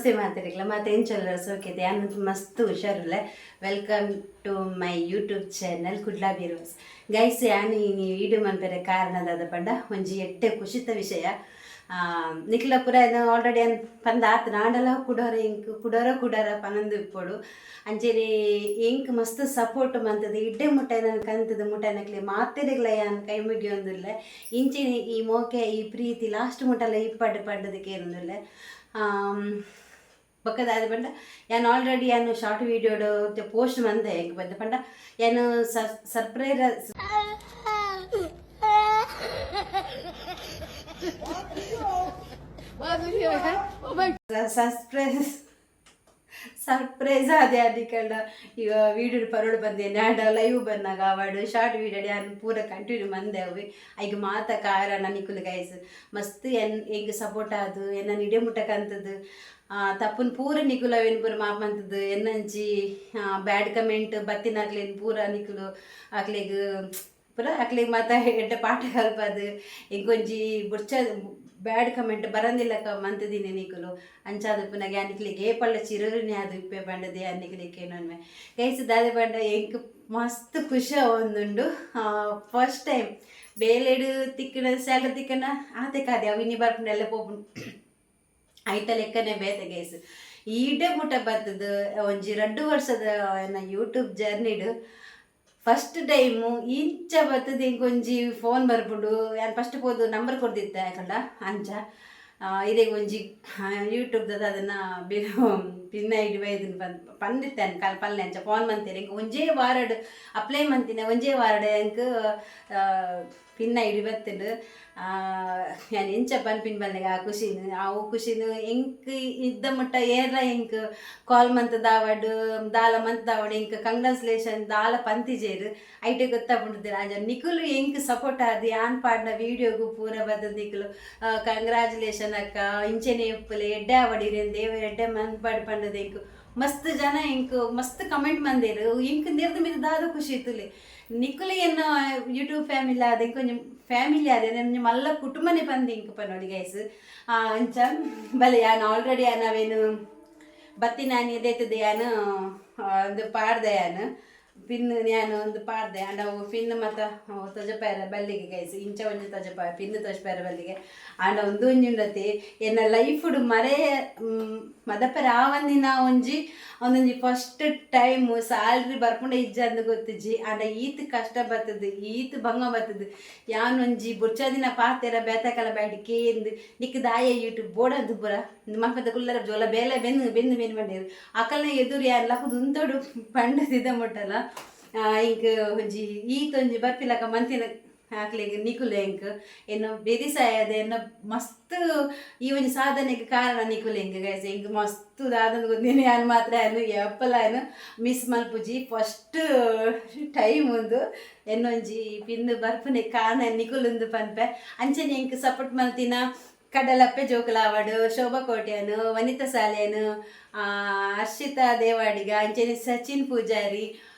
ನಮಸ್ತೆ ಮಾತೆರೆಗ್ಲ. ಮಾತ ಎಂಚೊಲ್ಲರ್? ಸೋಕೆದ. ಯಾನ್ ಮಸ್ತ್ ಹುಷಾರುಲ್ಲೆ. Welcome to my YouTube channel Kudla ಬಿರೋಸ್. Guys, ಯಾನ್ ಈ ವಿಡಿಯೋ ಮನ್ಪೆರೆ ಕಾರಣ ದಾದ ಪಂಡ, ಒಂಜಿ ಎಡ್ಡೆ ಖುಷಿತ ವಿಷಯ. ನಿಕ್ಲ ಪೂರ ಆಲ್ರೆಡಿ ಅನ್ ಪಂದ್ ಆತ್ ನಾಂಡಲ ಕುಡೋರ ಇಂಕ್ ಕುಡೋರ ಕುಡೋರ ಪನೊಂದು ಇಪ್ಪೊಡು. ಅಂಚೆನೆ ಎಂಕ್ ಮಸ್ತ್ ಸಪೋರ್ಟ್ ಮಂತುದು ಇಡ್ಡೆ ಮುಟ್ಟ ನನ್ ಕಂತುದು ಮುಟ್ಟ ನಕ್ಲೆ ಮಾತೆರೆಗ್ಲ ಯಾನ್ ಕೈ ಮುಗಿಯೊಂದುಲ್ಲೆ. ಇಂಚೆನೆ ಈ ಮೋಕೆ, ಈ ಪ್ರೀತಿ ಲಾಸ್ಟ್ ಮುಟ್ಟಲ ಇಪ್ಪಡ್ ಪಂಡುದು ಕೇನೊಂದುಲ್ಲೆ. ಬೊಕ್ಕ ದಾದ ಪಂಡ, ಯಾನ್ ಆಲ್ರೆಡಿ ಯಾನ್ ಶಾರ್ಟ್ ವೀಡಿಯೋಡು ಪೋಸ್ಟ್ ಮಂದೆ. ಎಂಕ್ ಬತ್ತೆ ಪಂಡ, ಯಾನ್ ಸರ್ಪ್ರೈಸ್ ಸರ್ಪ್ರೈಸ್ ಸರ್ಪ್ರೈಸ್ ಅದೇ ಅದಿಕಂಡ ಈಗ ವೀಡಿಯೋ ಪರೋಡು ಬಂದೆ. ನಾಡ ಲೈವ್ ಬಂದಾಗ ಅವಾಡು ಶಾರ್ಟ್ ವೀಡಿಯೋ ಯಾನ್ ಪೂರ ಕಂಟಿನ್ಯೂ ಮಂದೆ. ಅವೆ ಐಕ್ ಮಾತ ಕಾರಣ ನಿಕುಲು ಗೈಸ್. ಮಸ್ತ್ ಎನ್ ಎಂಕ್ ಸಪೋರ್ಟ್ ಆದು ಎನ್ನ ಇಡೆ ಮುಟ್ಟ ಕಂತದ್ದು. ತಪ್ಪುನ್ ಪೂರ ನಿಕುಲು ಅವೇನು ಪೂರ ಮಾಪ್ ಮಂತದ್ದು. ಎನ್ನಂಚಿ ಬ್ಯಾಡ್ ಕಮೆಂಟ್ ಬತ್ತಿನಾಕ್ಲೆನ್ ಪೂರ ನಿಕುಲು ಅಕ್ಲೆಗ್ ಪೂರ ಅಕ್ಲೆಗ್ ಮಾತ ಎಡ್ಡೆ ಪಾಠ ಕಲ್ಪದು ಎಂಕೊಂಜಿ ಬುಡ್ಚ ಬ್ಯಾಡ್ ಕಮೆಂಟ್ ಬರಂದಿಲ್ಲಕ ಮಂತುದಿನಿ ನಿಕುಲು. ಅಂಚಾದ್ ಉಪ್ಪುನಗ ನಿಕ್ಲೆಗ್ ಏಪಲ ಚಿರಋಣಿ ಆದ್ ಇಪ್ಪೆ ಪಂಡದೆ ನಿಕ್ಲೆಗ್ ಕೇನೊನ್ವೆ. ಗೈಸ್, ದಾದ ಪಂಡ, ಎಂಕ್ ಮಸ್ತ್ ಖುಷಿ ಆವೊಂದುಂಡು. ಫಸ್ಟ್ ಟೈಮ್ ಬೇಲೆಡ್ ತಿಕ್ಕಣ, ಸ್ಯಾಲರಿ ತಿಕ್ಕಣ ಆತೆ ಕಾದೆ. ಅವು ಇನಿ ಬರ್ಪುಂಡು, ಎಲ್ಲ ಪೋಪುಂಡು, ಐತ ಲೆಕ್ಕನೆ ಬೇತೆ. ಗೈಸ್, ಈಡೆ ಮುಟ್ಟ ಬತ್ತದು ಒಂಜಿ 2 ವರ್ಷದ ಎನ್ನ ಯೂಟ್ಯೂಬ್ ಜರ್ನಿಡ್ ಫಸ್ಟ್ ಟೈಮು ಇಂಚ ಬತ್ತದು. ಇಂಕೊಂಜಿ ಫೋನ್ ಬರ್ಪುಂಡು. ಯಾನ್ ಫಸ್ಟ್ ಪೋದು ನಂಬರ್ ಕೊರ್ದಿತ್ತೆ ಯಾಕಂಡ ಅಂಚ ಇರೆಗ್ ಒಂಜಿ ಯೂಟ್ಯೂಬ್ದ ಅದನ್ನು ಪಿನ್ ಐಡಿ ಬೈದಿನ ಪಂದಿತ್ತೆ ಕಲ್ ಪಲ್ಲೆ. ಅಂಚ ಫೋನ್ ಮಂತೇರು. ಎಂಕ್ ಒಂಜೇ ವಾರಡ್ ಅಪ್ಲೈ ಮಂತಿನ, ಒಂಜೇ ವಾರಡ್ ಎಂಕ್ ಪಿನ್ ಐಡಿ ಬತ್ತುಂಡು. ಯಾನ್ ಎಂಚ ಪನ್ಪಿನ ಬಲ್ಲೆಗ ಆ ಖುಷಿನ್. ಅವು ಖುಷಿನ್ ಎಂಕ್ ಇದ್ದ ಮುಟ್ಟ ಏರ್ಲ ಎಂಕ್ ಕಾಲ್ ಮಂತ್ ದಾವಡ್, ದಾಲ ಮಂತ್ ದಾವಡ್, ಎಂಕ್ ಕಂಗ್ರಾಚುಲೇಷನ್ ದಾಲ ಪಂತಿಜೇರು. ಐಟೆ ಗೊತ್ತಾಪುಂಡು. ಅಂಚ ನಿಕುಲು ಎಂಕ್ ಸಪೋರ್ಟ್ ಆದ್ ಯಾನ್ ಪಾಡ್ನ ವೀಡಿಯೋಗು ಪೂರ ಬತ್ತದ್ ನಿಕುಲು "ಕಂಗ್ರಾಚುಲೇಷನ್ ಅಕ್ಕ, ಇಂಚೆನೆ ಇಪ್ಪುಲೆ, ಎಡ್ಡೆ ಆವಡ್, ಇರೇನ್ ದೇವೆರ್ ಎಡ್ಡೆ ಮನ್ಪಡ್" ಪಂಡದು ಎಂಕ್ ಮಸ್ತ್ ಜನ ಎಂಕ್ ಮಸ್ತ್ ಕಮೆಂಟ್ ಮಂದೇರು. ಎಂಕ್ ನೆರ್ದ ಮಿತ್ತ್ ದಾದ ಖುಷಿ ಇತ್ತುಲೆ. ನಿಕುಲು ಎನ್ನ ಯೂಟ್ಯೂಬ್ ಫ್ಯಾಮಿಲಿ ಆದ, ಎಂಕೊಂಜಿ ಫ್ಯಾಮಿಲಿ ಆದ, ಒಂಜಿ ಮಲ್ಲ ಕುಟುಂಬನೇ ಪಂದ್ ಎಂಕ್ ಪನೊಲಿ ಗೈಸ್. ಅಂಚ ಬಲೆ, ಯಾನ್ ಆಲ್ರೆಡಿ ಯಾನ್ ಅವೇನು ಬತ್ತಿನಾನಿ ಎದೈತದೆ ಯಾನ್ ಒಂದು ಪಾಡ್ದೆ. ಯಾನ್ ಪಿನ್ ಯಾನ್ ಒಂದು ಪಾಡ್ದೆ. ಅಂಡ ಅವು ಪಿನ್ ಮತ ತೊಜಪಾಯರ ಬಲ್ಲಿಗೆ ಗೈಸ್. ಇಂಚ ಒಂಜಿ ತೊಜಪಾಯ ಪಿನ್ ತೊಜಪಾಯರ ಬಲ್ಲಿಗೆ. ಆಂಡ ಒಂದು ಒಂಜಿ ಉಂಡತಿ, ಎನ್ನ ಲೈಫುಡು ಮರೆ ಮದಪೆರೆ ಆವಂದಿನ ಒಂಜಿ ಒಂದೊಂಜಿ ಫಸ್ಟ್ ಟೈಮ್. ಸ್ಯಾಲ್ರಿ ಬರ್ಪುಂಡ ಇಜ್ಜ ಅಂದ್ ಗೊತ್ತಿಜ್ಜಿ. ಆಂಡ ಈತ್ ಕಷ್ಟ ಬರ್ತದೆ, ಈತ್ ಭಂಗ ಬರ್ತದೆ. ಯಾನ್ ಒಂಜಿ ಬುರ್ಚದಿನ ಪಾತೆರ ಬೇತಕಲ ಬ್ಯಾಡಿ ಕೇಂದ್ "ನಿಕ್ ದಾಯ ಯೂಟ್ಯೂಬ್ ಬೋಡಂದು ಪೂರ ಮಲ್ಪದ ಕುಲ್ಲರ ಜೋಲ ಬೇಲೆ ಬೆನ್ನು ಬೆನ್ನು ಬೆನ್ನು" ಪಂಡೇರು. ಅಕಲ್ನ ಎದುರು ಯಾನ್ ಲಕುದು ಉಂತೊಡು ಪಂಡದಿದ ಮುಟ್ಟಲ ಇಂಕ್ ಒಂಜಿ ಈತ್ ಒಂಜಿ ಬರ್ಪಿಲಕ ಮಂತಿನ ಅಕ್ಲೆಗ್ ನಿಕುಲು ಎಂಕ್ ಎನ್ನ ಬೆರಿಸಾಯದ ಎನ್ನ ಮಸ್ತ್ ಈ ಒಂಜಿ ಸಾಧನೆಗೆ ಕಾರಣ ನಿಕುಲು ಎಂಕ್. ಗೈಸ್, ಎಂಕ್ ಮಸ್ತ್ ದಾದಂದ್ ಗೊತ್ತಿನಿ. ಯಾನ್ ಮಾತ್ರ ಯಾನ್ ಏಪಲ ಯಾನ್ ಮಿಸ್ ಮಲ್ಪುಜಿ. ಫಸ್ಟ್ ಟೈಮ್ ಉಂದು ಎನ್ನೊಂಜಿ ಪಿನ್ ಬರ್ಪುನೆ ಕಾರಣ ನಿಕುಲುಂದು ಪನ್ಪೆ. ಅಂಚೆನೆ ಎಂಕ್ ಸಪೋರ್ಟ್ ಮಲ್ತಿನ ಕಡಲಪ್ಪೆ ಜೋಕುಲಾವಡ್, ಶೋಭಾ ಕೋಟ್ಯಾನ್, ವನಿತಾ ಸಾಲ್ಯಾನ್, ಹರ್ಷಿತಾ ದೇವಾಡಿಗ, ಅಂಚೆನೆ ಸಚಿನ್ ಪೂಜಾರಿ,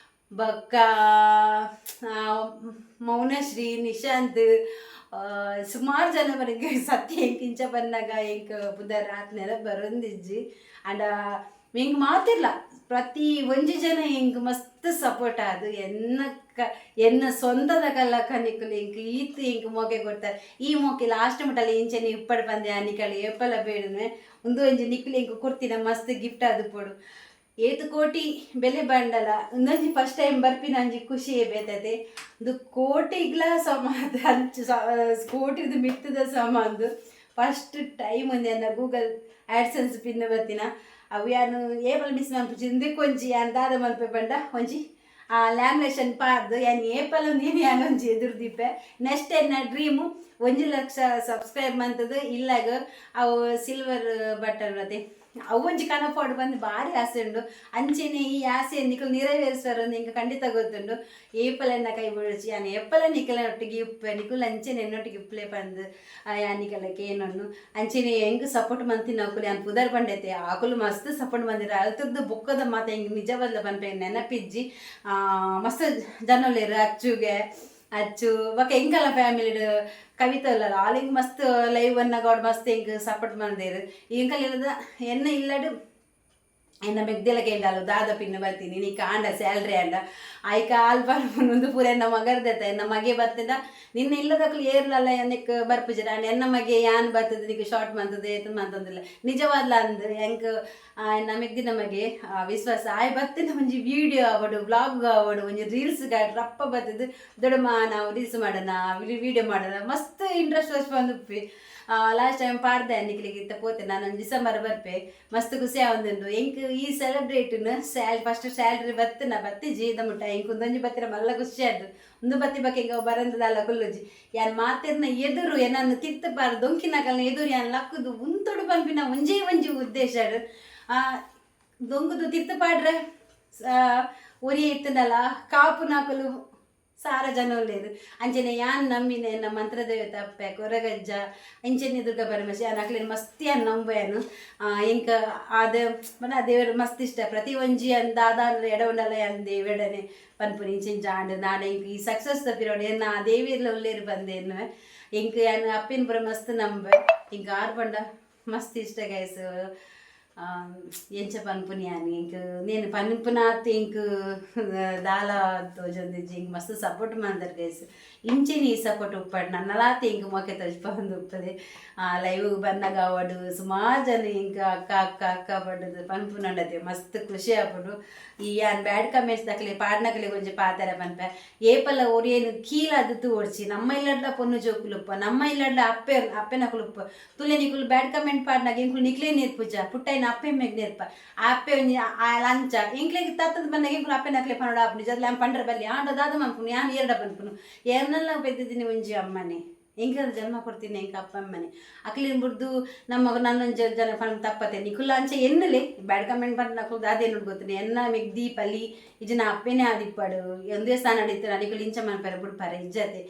ಬೊಕ್ಕ ಮೌನಶ್ರೀ, ನಿಶಾಂತ್, ಸುಮಾರು ಜನ ಬರಿಗೆ. ಸತ್ಯ, ಎಂಕ್ ಇಂಚ ಬನ್ನಗ ಎಂಕ್ ಪುದರ್ ಆತ್ನೆಲ ಬರೊಂದಿಜ್ಜಿ. ಆಂಡ ಎಂಕ್ ಮಾತಿರ್ಲ ಪ್ರತಿ ಒಂಜಿ ಜನ ಎಂಕ್ ಮಸ್ತ್ ಸಪೋರ್ಟ್ ಆದ್ ಎನ್ನ ಕ ಎನ್ನ ಸ್ವಂತದ ಕಲ್ಲಕ್ಕ ನಿಕುಲು ಎಂಕ್ ಈತ್ ಎಂಕ್ ಮೋಕೆ ಕೊಡ್ತಾರೆ. ಈ ಮೋಕೆ ಲಾಸ್ಟ್ ಮುಟ್ಟಲ ಇಂಚನೆ ಇಪ್ಪಡ್ ಪಂದೆ ನಿಕಲ್ ಏಪಲ ಬೇಡುವೆ. ಉಂದು ಒಂಜಿ ನಿಕುಲು ಎಂಕ್ ಕೊರ್ತಿನ ಮಸ್ತ್ ಗಿಫ್ಟ್ ಆದುಪ್ಪೊಡು. ಏತ್ ಕೋಟಿ ಬೆಲೆ ಬಂಡಲ ಉಂದೊಂಜಿ ಫಸ್ಟ್ ಟೈಮ್ ಬರ್ಪಿನ ಒಂಜಿ ಖುಷಿಯೇ ಬೇತತೆ. ಉಂದು ಕೋಟಿಗ್ಲ ಸಮ, ಅಂಚ ಕೋಟಿದ ಮಿತ್ತದ ಸಮ. ಫಸ್ಟ್ ಟೈಮ್ ಒಂದು ಎನ್ನ ಗೂಗಲ್ ಆಡ್ಸೆನ್ಸ್ ಪಿನ್ ಬತ್ತಿನ. ಅವು ಯಾನ್ ಏಪಲ ಮಿಸ್ ಮನ್ಪುಜಿ. ಉಂದೆಕ್ ಒಂಜಿ ಯಾನ್ ದಾದ ಮನ್ಪೆ ಪಂಡ, ಒಂಜಿ ಲ್ಯಾಮಿನೇಷನ್ ಪಾರ್ದು ಯಾನ್ ಏಪಲ ನೀನು ಯಾನ್ ಒಂಜಿ ಎದುರು ದೀಪೆ. ನೆಕ್ಸ್ಟ್ ಎನ್ನ ಡ್ರೀಮು 1 ಲಕ್ಷ ಸಬ್ಸ್ಕ್ರೈಬ್ ಮಂತದ್ದು ಇಲ್ಲಾಗ ಅವು ಸಿಲ್ವರ್ ಬಟನ್ ಅದೇ ಅವು ಒಂಜಿ ಕನಪೋಡು ಬಂದು ಭಾರಿ ಆಸೆ ಉಂಡು. ಅಂಚೆನೆ ಈ ಆಸೆ ನಿಕುಲು ನೆರವೇರಿಸುವರು ನಿಂಗೆ ಖಂಡಿತ ಗೊತ್ತುಂಡು. ಏಪಲ ಎನ್ನ ಕೈ ಬಿಡುಚಿ. ಯಾನ್ ಏಪಲ ನಿಕಲ ಒಟ್ಟಿಗೆ ಇಪ್ಪೆ. ನಿಕುಲು ಅಂಚೆನೆ ಎನ್ನೊಟ್ಟಿಗೆ ಇಪ್ಪಲೆ ಪಂದ್ ಯಾನ್ ನಿಕಲ ಕೇನೊನ್ನು. ಅಂಚೆನೆ ಎಂಕ್ ಸಪೋರ್ಟ್ ಮಂತಿನ ಅಕುಲು ಯಾನ್ ಪುದರ್ ಪಂಡೈತೆ, ಅಕುಲು ಮಸ್ತ್ ಸಪೋರ್ಟ್ ಮಂದಿರ. ಅಲ್ತದ್ದು ಬೊಕ್ಕದ ಮಾತ ಎಂಕ್ ನಿಜವಾದ್ಲ ಪನ್ಪೆ ನೆನಪಿಜ್ಜಿ. ಮಸ್ತ್ ಜನೊಲೆರ್ ಅಚ್ಚುಗೆ. ಅಚ್ಚು ಬೊಕ ಎಂಕಲ್ನ ಫ್ಯಾಮಿಲಿಡ್ ಕವಿತ ಉಲ್ಲಲ್ ಆಲ್ ಎಂಕ್ ಮಸ್ತ್ ಲೈವ್ ಬನ್ನಗ ಅವಡ್ ಮಸ್ತ್ ಎಂಕ್ ಸಪೋರ್ಟ್ ಮಲ್ದೆರ್. ಎಂಕಲ್ ಇಲ್ಲದ ಎನ್ನ ಇಲ್ಲಡ್ ಎನ್ನ ಮೆಗ್ದಿಲ ಕೇಂಡಾಲು ದಾದ ಪಿನ್ನ ಬತ್ತೀನಿ ನಿಕ್ ಆಂಡ ಸ್ಯಾಲ್ರಿ ಆಂಡ ಐಕ್ ಆಲ್ ಪನ್ಪುನು ಉಂದು ಪೂರ ಎನ್ನ ಮಗರ್ದೆತ ಎನ್ನ ಮಗೆ ಬತ್ತ್ಂಡ ನಿನ್ನ ಇಲ್ಲದಕುಲು ಏರ್ಲಲ್ಲ ನಿಕ್ಕ್ ಬರ್ಪುಜೆರ್ ಆಂಡ ಎನ್ನ ಮಗೆ ಯಾನ್ ಬತ್ತ್ದ್ ನಿಕ್ಕ್ ಶಾರ್ಟ್ ಮಲ್ತ್ದ್ ಏತ್ ಮಲ್ತೊಂದುಲ್ಲೆ ನಿಜವಾದ್ಲ ಅಂದ್ ಎಂಕ್ ಎನ್ನ ಮೆಗ್ದಿನ ಮಗೆ ವಿಶ್ವಾಸ ಆಯೆ ಬತ್ತ್ಂಡ ಒಂಜಿ ವೀಡಿಯೋ ಆವಡ್ ವ್ಲಾಗ್ ಆವಡ್ ಒಂಜಿ ರೀಲ್ಸ್ ರಪ್ಪ ಬತ್ತ್ದ್ ದೊಡಮ ನಾವು ರೀಲ್ಸ್ ಮಾಡೋಣ ವೀಡಿಯೋ ಮಾಡೋಣ ಮಸ್ತ್ ಇಂಟ್ರೆಸ್ಟ್ ತೋಜ್ಪಾವೊಂದುಪ್ಪಿ. ಲಾಸ್ಟ್ ಟೈಮ್ ಪಾಡ್ದೆ ನಿಕ್ಲೆಗ್ ಇತ್ತೆ ಪೋತೆ ನಾನು ಒಂಜಿ ಡಿಸೆಂಬರ್ ಬರ್ಪೆ ಮಸ್ತ್ ಖುಷಿ ಆವೊಂದುಂಡು ಎಂಕ್ ಈ ಸೆಲೆಬ್ರೇಟ್ನ್ ಸ್ಯಾಲ್ ಫಸ್ಟ್ ಸ್ಯಾಲ್ರಿ ಬತ್ತಿನ ಬತ್ತಿಜಿ ಇದ ಮುಟ್ಟ ಎಂಕ್ ಉಂದೊಂಜಿ ಬತ್ತಿನ ಮಲ್ಲ ಖುಷಿ ಆಂಡ್ ಉಂದು ಬತ್ತಿ ಬೊಕ ಎಂಕ್ ಅವು ಬರಂದ್ ದಾಲ ಕುಲ್ಲುಜಿ ಯಾನ್ ಮಾತೆರ್ನ ಎದುರು ಎನನ್ ತಿರ್ತ್ ಪಾರ್ ದೊಂಕಿನಕಲ್ನ ಎದುರು ಯಾನ್ ಲಕ್ಕುದು ಉಂತೊಡು ಪನ್ಪಿನ ಒಂಜೇ ಒಂಜಿ ಉದ್ದೇಶಡ್ ದೊಂಕುದು ತಿರ್ತ್ ಪಾಡ್ರೆ ಒರಿಯೆ ಇತ್ತ್ಂಡಲ ಕಾಪುನಕುಲು ಸಾರ ಜನ ಉಲ್ಲೆರ್ ಅಂಚನೆ ಯಾನ್ ನಂಬಿನ ಎನ್ನ ಮಂತ್ರದೇವತೆ ಅಪ್ಪೆ ಕೊರಗಜ್ಜ ಇಂಚನೆ ದುರ್ಗಾ ಪರಮೇಶ್ವರಿ ಯಾನ್ ಅಕ್ಲೆನ್ ಮಸ್ತ್ ಯಾನ್ ನಂಬುವೆನ್ ಎಂಕ್ ಆದ್ ಪಂಡ ಆ ದೇವೆರ್ ಮಸ್ತ್ ಇಷ್ಟ ಪ್ರತಿ ಒಂಜಿ ಯಾನ್ ದಾದಾಂಡಲ ಎಡ ಉಂಡಲ ಯಾನ್ ದೇವೆರ್ಡನೆ ಪನ್ಪುನಿ ಇಂಚ ಇಂಚ ಆಂಡ್ ನಾಳೆ ಎಂಕ್ ಈ ಸಕ್ಸಸ್ ದ ಪಿರವುಡು ಎನ್ನ ಆ ದೇವೆರ್ಲ ಉಲ್ಲೆರ್ ಪಂದ್ ಎನ್ನುವೆ ಎಂಕ್ ಯಾನ್ ಅಪ್ಪೆನ್ ಪೂರ ಮಸ್ತ್ ನಂಬುವೆ ಎಂಕ್ ಆರ್ ಪಂಡ ಮಸ್ತ್ ಇಷ್ಟ ಗೈಸ್. ಎಂಚ ಪನ್ಪುನಿ ಯಾನ್ ಎಂಕ್ ನೇನ್ ಪನ್ಪುನಾತ್ ಎಂಕ್ ದಾಲ ತೋಜೊಂದಿಜ್ಜಿ ಎಂಕ್ ಮಸ್ತ್ ಸಪೋರ್ಟ್ ಮಲ್ದೆರ್ ಗೈಸ್ ಇಂಚೆನೆ ಈ ಸಪೋರ್ಟ್ ಉಪ್ಪಡ್ ನನಲಾತ್ ಎಂಕ್ ಮೋಕೆ ತೋಜ್ಪಾವೊಂದು ಉಪ್ಪುಲೆ ಲೈವ್ ಬನ್ನಗ ಆವಡ್ ಸುಮಾರ್ ಜನ ಎಂಕ್ ಅಕ್ಕ ಅಕ್ಕ ಅಕ್ಕ ಪಂಡುದು ಪನ್ಪುನಂಡತೆ ಮಸ್ತ್ ಖುಷಿ ಆಪುಂಡು. ಈ ಯಾನ್ ಬ್ಯಾಡ್ ಕಮೆಂಟ್ಸ್ ದಕ್ಲೆ ಪಾಡ್ನಕ್ಲೆಗ್ ಒಂಜಿ ಪಾತೆರ ಪನ್ಪೆ ಏಪಲ ಒರಿಯನ್ ಕೀಲಾದ್ ತೂವೊಡ್ಚಿ ನಮ್ಮ ಇಲ್ಲಡ್ಲ ಪೊನ್ನು ಜೋಕುಲು ಉಪ್ಪ ನಮ್ಮ ಇಲ್ಲಡ್ಲ ಅಪ್ಪೆ ಅಪ್ಪೆನಕುಲು ಉಪ್ಪ ತುಲೆ ನಿಕುಲು ಬ್ಯಾಡ್ ಕಮೆಂಟ್ ಪಾಡ್ನಗ ಎಂಕುಲು ನಿಕ್ಲೆ ನೇರ್ಪುಜ ಪುಟ್ಟೈನ ಅಪ್ಪೆ ಅಮ್ಮೆಗ್ ನೇರ್ಪ ಆ ಅಪ್ಪೆ ಒಂಜಿ ಆ ಲಂಚ ಎಂಕ್ಲೆಗ್ ತತ್ತದ್ ಬನ್ನಗ ಎಂಕುಲು ಅಪ್ಪೆನಕ್ಲೆ ಪನೊಡು ಆಪುಂಡು ನಿಜಾದ್ಲ ಯಾನ್ ಪಂಡ್ರೆ ಬಲ್ಲಿ ಆಂಡ ದಾದ ಮನ್ಪುನು ಯಾನ್ ಏರ್ಡ ಪನ್ಪುನು ಏರ್ನಲ ಪೆದ್ದಿದಿನಿ ಒಂಜಿ ಅಮ್ಮನೆ ಎಂಕ್ಲದ ಜನ್ಮ ಕೊರ್ತಿನಿ ಎಂಕ್ ಅಪ್ಪ ಅಮ್ಮನೆ ಅಕ್ಲೆನ್ ಬುಡ್ದು ನಮ್ಮ ನನೊಂಜಿ ಜನ ಪಂದ್ ತಪ್ಪತೆ ನಿಕುಲು ಅಂಚ ಎನ್ನುಲೆ ಬ್ಯಾಡ್ ಕಮೆಂಟ್ ಪಂಡ್ನಕುಲು ದಾದ ಎನ್ನುಡು ಗೊತ್ತುಂಡು ಎನ್ನ ಮೆಗ್ದಿ ಪಲಿ ಇಜ್ಜಿನ ಅಪ್ಪೆನೆ ಆದಿಪ್ಪಡು ಒಂದೇ ಸ್ಥಾನಡ್ ಇತ್ತ್ಂಡ ನಿಕುಲು ಇಂಚ ಮನ್ಪೆರೆ ಬುಡ್ಪರೆ ಇಜ್ಜತೆ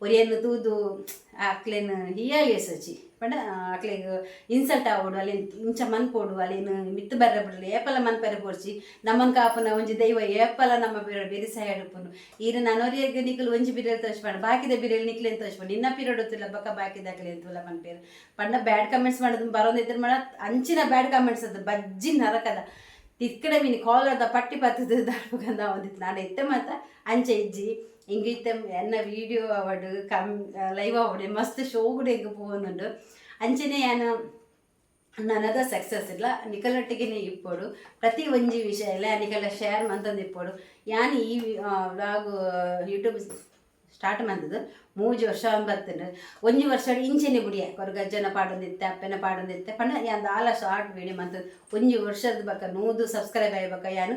ಒರಿಯನ್ ತೂದು ಅಕ್ಲೆನ್ ಹೀಯಾಳಿಸೊಚಿ ಪಂಡ ಅಕ್ಲೆಗ್ ಇನ್ಸಲ್ಟ್ ಆವೊಡು ಅಲೆನ್ ಇಂಚ ಮನ್ಪೊಡು ಅಲೆನ್ ಮಿತ್ತ್ ಬರ್ರೆ ಬುಡೊಡು ಏಪಲ ಮನ್ಪೆರೆ ಬೋಡ್ಚಿ ನಮನ್ ಕಾಪುನ ಒಂಜಿ ದೈವ ಏಪಲ ನಮ್ಮ ಬೆರಿ ಸಹಾಯ ಉಪ್ಪುನು ಈರ್ ನನೊರಿಯಗ್ ನಿಕುಲು ಒಂಜಿ ಬಿರೆಲ್ ತೋಜ್ಪಾಂಡ ಬಾಕಿದ ಬಿರೆಲ್ ನಿಕ್ಲೆನ್ ತೋಜ್ಪಾಂಡ ನಿನ್ನ ಪಿರೊಡು ತೂಲ ಬೊಕ ಬಾಕಿದಕ್ಲೆನ್ ತೂಲ ಪನ್ಪೆರ್ ಪಂಡ ಬ್ಯಾಡ್ ಕಮೆಂಟ್ಸ್ ಮಾಡೋದು ಬರೊಂದಿತ್ತ್ಂಡ ಮಾಡ ಅಂಚಿನ ಬ್ಯಾಡ್ ಕಮೆಂಟ್ಸ್ ಅದು ಬಜ್ಜಿ ನರಕದ ತಿಕ್ಕಡ ಮಿನಿ ಕಾಲರ್ದ ಪಟ್ಟಿ ಪತ್ತುದು ದರ್ಪುಗಂದ ಆವೊಂದಿತ್ತು ನಾಡ ಇತ್ತೆ ಮಾತ ಅಂಚ ಇಜ್ಜಿ ಇಂಗ್ ಇತ್ತೆ ಎನ್ನ ವೀಡಿಯೋ ಆವಡ್ ಕಮ್ ಲೈವ್ ಆವಡ್ ಮಸ್ತ್ ಶೋಕುಡು ಎಂಕ್ ಪೋವೊಂದುಂಡು ಅಂಚನೆ ಯಾನ್ ನನದ ಸಕ್ಸಸ್ ಇಲ್ಲ ನಿಕಲೊಟ್ಟಿಗೆನೆ ಇಪ್ಪೊಡು ಪ್ರತಿ ಒಂಜಿ ವಿಷಯ ಇಲ್ಲ ನಿಕಲ ಶೇರ್ ಮಂತೊಂದು ಇಪ್ಪೊಡು ಯಾನ್ ಈ ವ್ಲಾಗ್ ಯೂಟ್ಯೂಬ್ ಸ್ಟಾರ್ಟ್ ಮಂತುದು ಮೂಜಿ ವರ್ಷ ಬತ್ತುಂಡು ಒಂಜಿ ವರ್ಷ ಇಂಚೆನೆ ಬುಡಿಯೆ ಕೊರಗಜ್ಜನ ಪಾಡೊಂದಿತ್ತೆ ಅಪ್ಪೆನ ಪಾಡೊಂದಿತ್ತೆ ಪಂಡ ಯಾನ್ ದಾಲ ಶಾರ್ಟ್ ವೀಡಿಯೋ ಮಂತುದು ಒಂಜಿ ವರ್ಷದ ಬೊಕ ನೂದು ಸಬ್ಸ್ಕ್ರೈಬ್ ಆಯಿ ಬೊಕ ಯಾನ್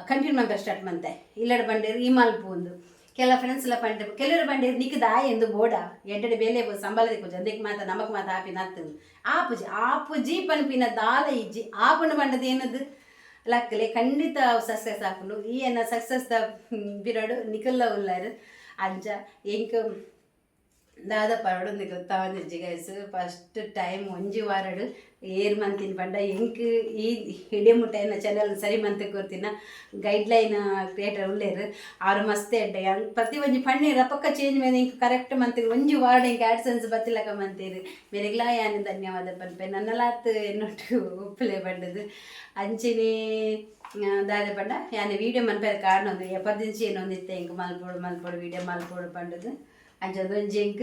ಕಂಟಿನ್ಯೂ ಮನ್ಪೆರೆ ಸ್ಟಾರ್ಟ್ ಮಂತೆ ಇಲ್ಲಡ್ ಬಂಡೇರ್ ಈ ಮಲ್ಪುಂದು ಕೆಲ ಫ್ರೆಂಡ್ಸ್ ಲ ಪಂಡೆ ಕೆಲವರು ಬಂಡೇರ್ ನಿಕ್ ದಾಯೆ ಇಂದು ಬೋಡ ಎಡ್ಡೆಡ್ ಬೇಲೆ ಸಂಬಳ ತಿಕ್ಕುಜಿ ಅಂದೆಕ್ ಮಾತ ನಮಕ್ ಮಾತ ಆಪಿನ ಅತ್ತ್ ಆಪುಜಿ ಆಪುಜಿ ಪನ್ಪಿನ ದಾಲ ಇಜ್ಜಿ ಆಪುಂಡು ಪಂಡದ್ ಏನದು ಲಕ್ಕಲೆ ಖಂಡಿತ ಸಕ್ಸಸ್ ಆಪುಂಡು ಈ ಎನ್ನ ಸಕ್ಸಸ್ ದ ಬಿರಡು ನಿಕಲ್ಲ ಉಲ್ಲರ್ ಅಂಚ ಎಂಕ್ ದಾದ ಪನೊಡುಂದು ಗೊತ್ತಾವೊಂದಿಜ್ಜಿ ಗೈಸ್ ಫಸ್ಟ್ ಟೈಮ್ ಒಂಜಿ ವಾರಡ್ ಏರ್ ಮಂತಿನ ಪಂಡ ಎಂಕ್ ಈ ಇಡೆ ಮುಟ್ಟ ಎನ್ನ ಚಾನಲ್ ಸರಿ ಮಂತ್ ಕೊರ್ತಿನ ಗೈಡ್ಲೈನ್ ಕ್ರಿಯೇಟರ್ ಉಲ್ಲೆರ್ ಆರ್ ಮಸ್ತ್ ಎಡ್ಡೆ ಯಾನ್ ಪ್ರತಿ ಒಂಜಿ ಪಣ್ಣೆರ್ ಅಪಕ್ಕ ಚೇಂಜ್ ಮೇಲೆ ಎಂಕ್ ಕರೆಕ್ಟ್ ಮಂತ್ ಒಂಜಿ ವಾರಡ್ ಎಂಕ್ ಆಡ್ಸೆನ್ಸ್ ಬತ್ತಿಲಕ ಮಂತೆರ್ ಮೆರೆಗ್ಲಾ ಯಾನ್ ಧನ್ಯವಾದ ಪನ್ಪೆ ನನ್ನಲಾತ್ ಎನ್ನೊಟ್ಟು ಉಪ್ಪುಲೆ ಪಂಡುದು ಅಂಚೆನೆ ದಾದ ಪಂಡ ಯಾನ್ ವೀಡಿಯೋ ಮನ್ಪೆರೆ ಕಾರಣ ಉಂದು ಎಪರ್ದಿಂಚಿ ಎನ್ನೊಂದಿತ್ತೆ ಎಂಕ್ ಮಲ್ಪೊಡು ಮಲ್ಪೊಡು ವೀಡಿಯೋ ಮಲ್ಪೊಡು ಪಂಡುದು ಅಂಚ ಒಂಜಿ ಎಂಕ್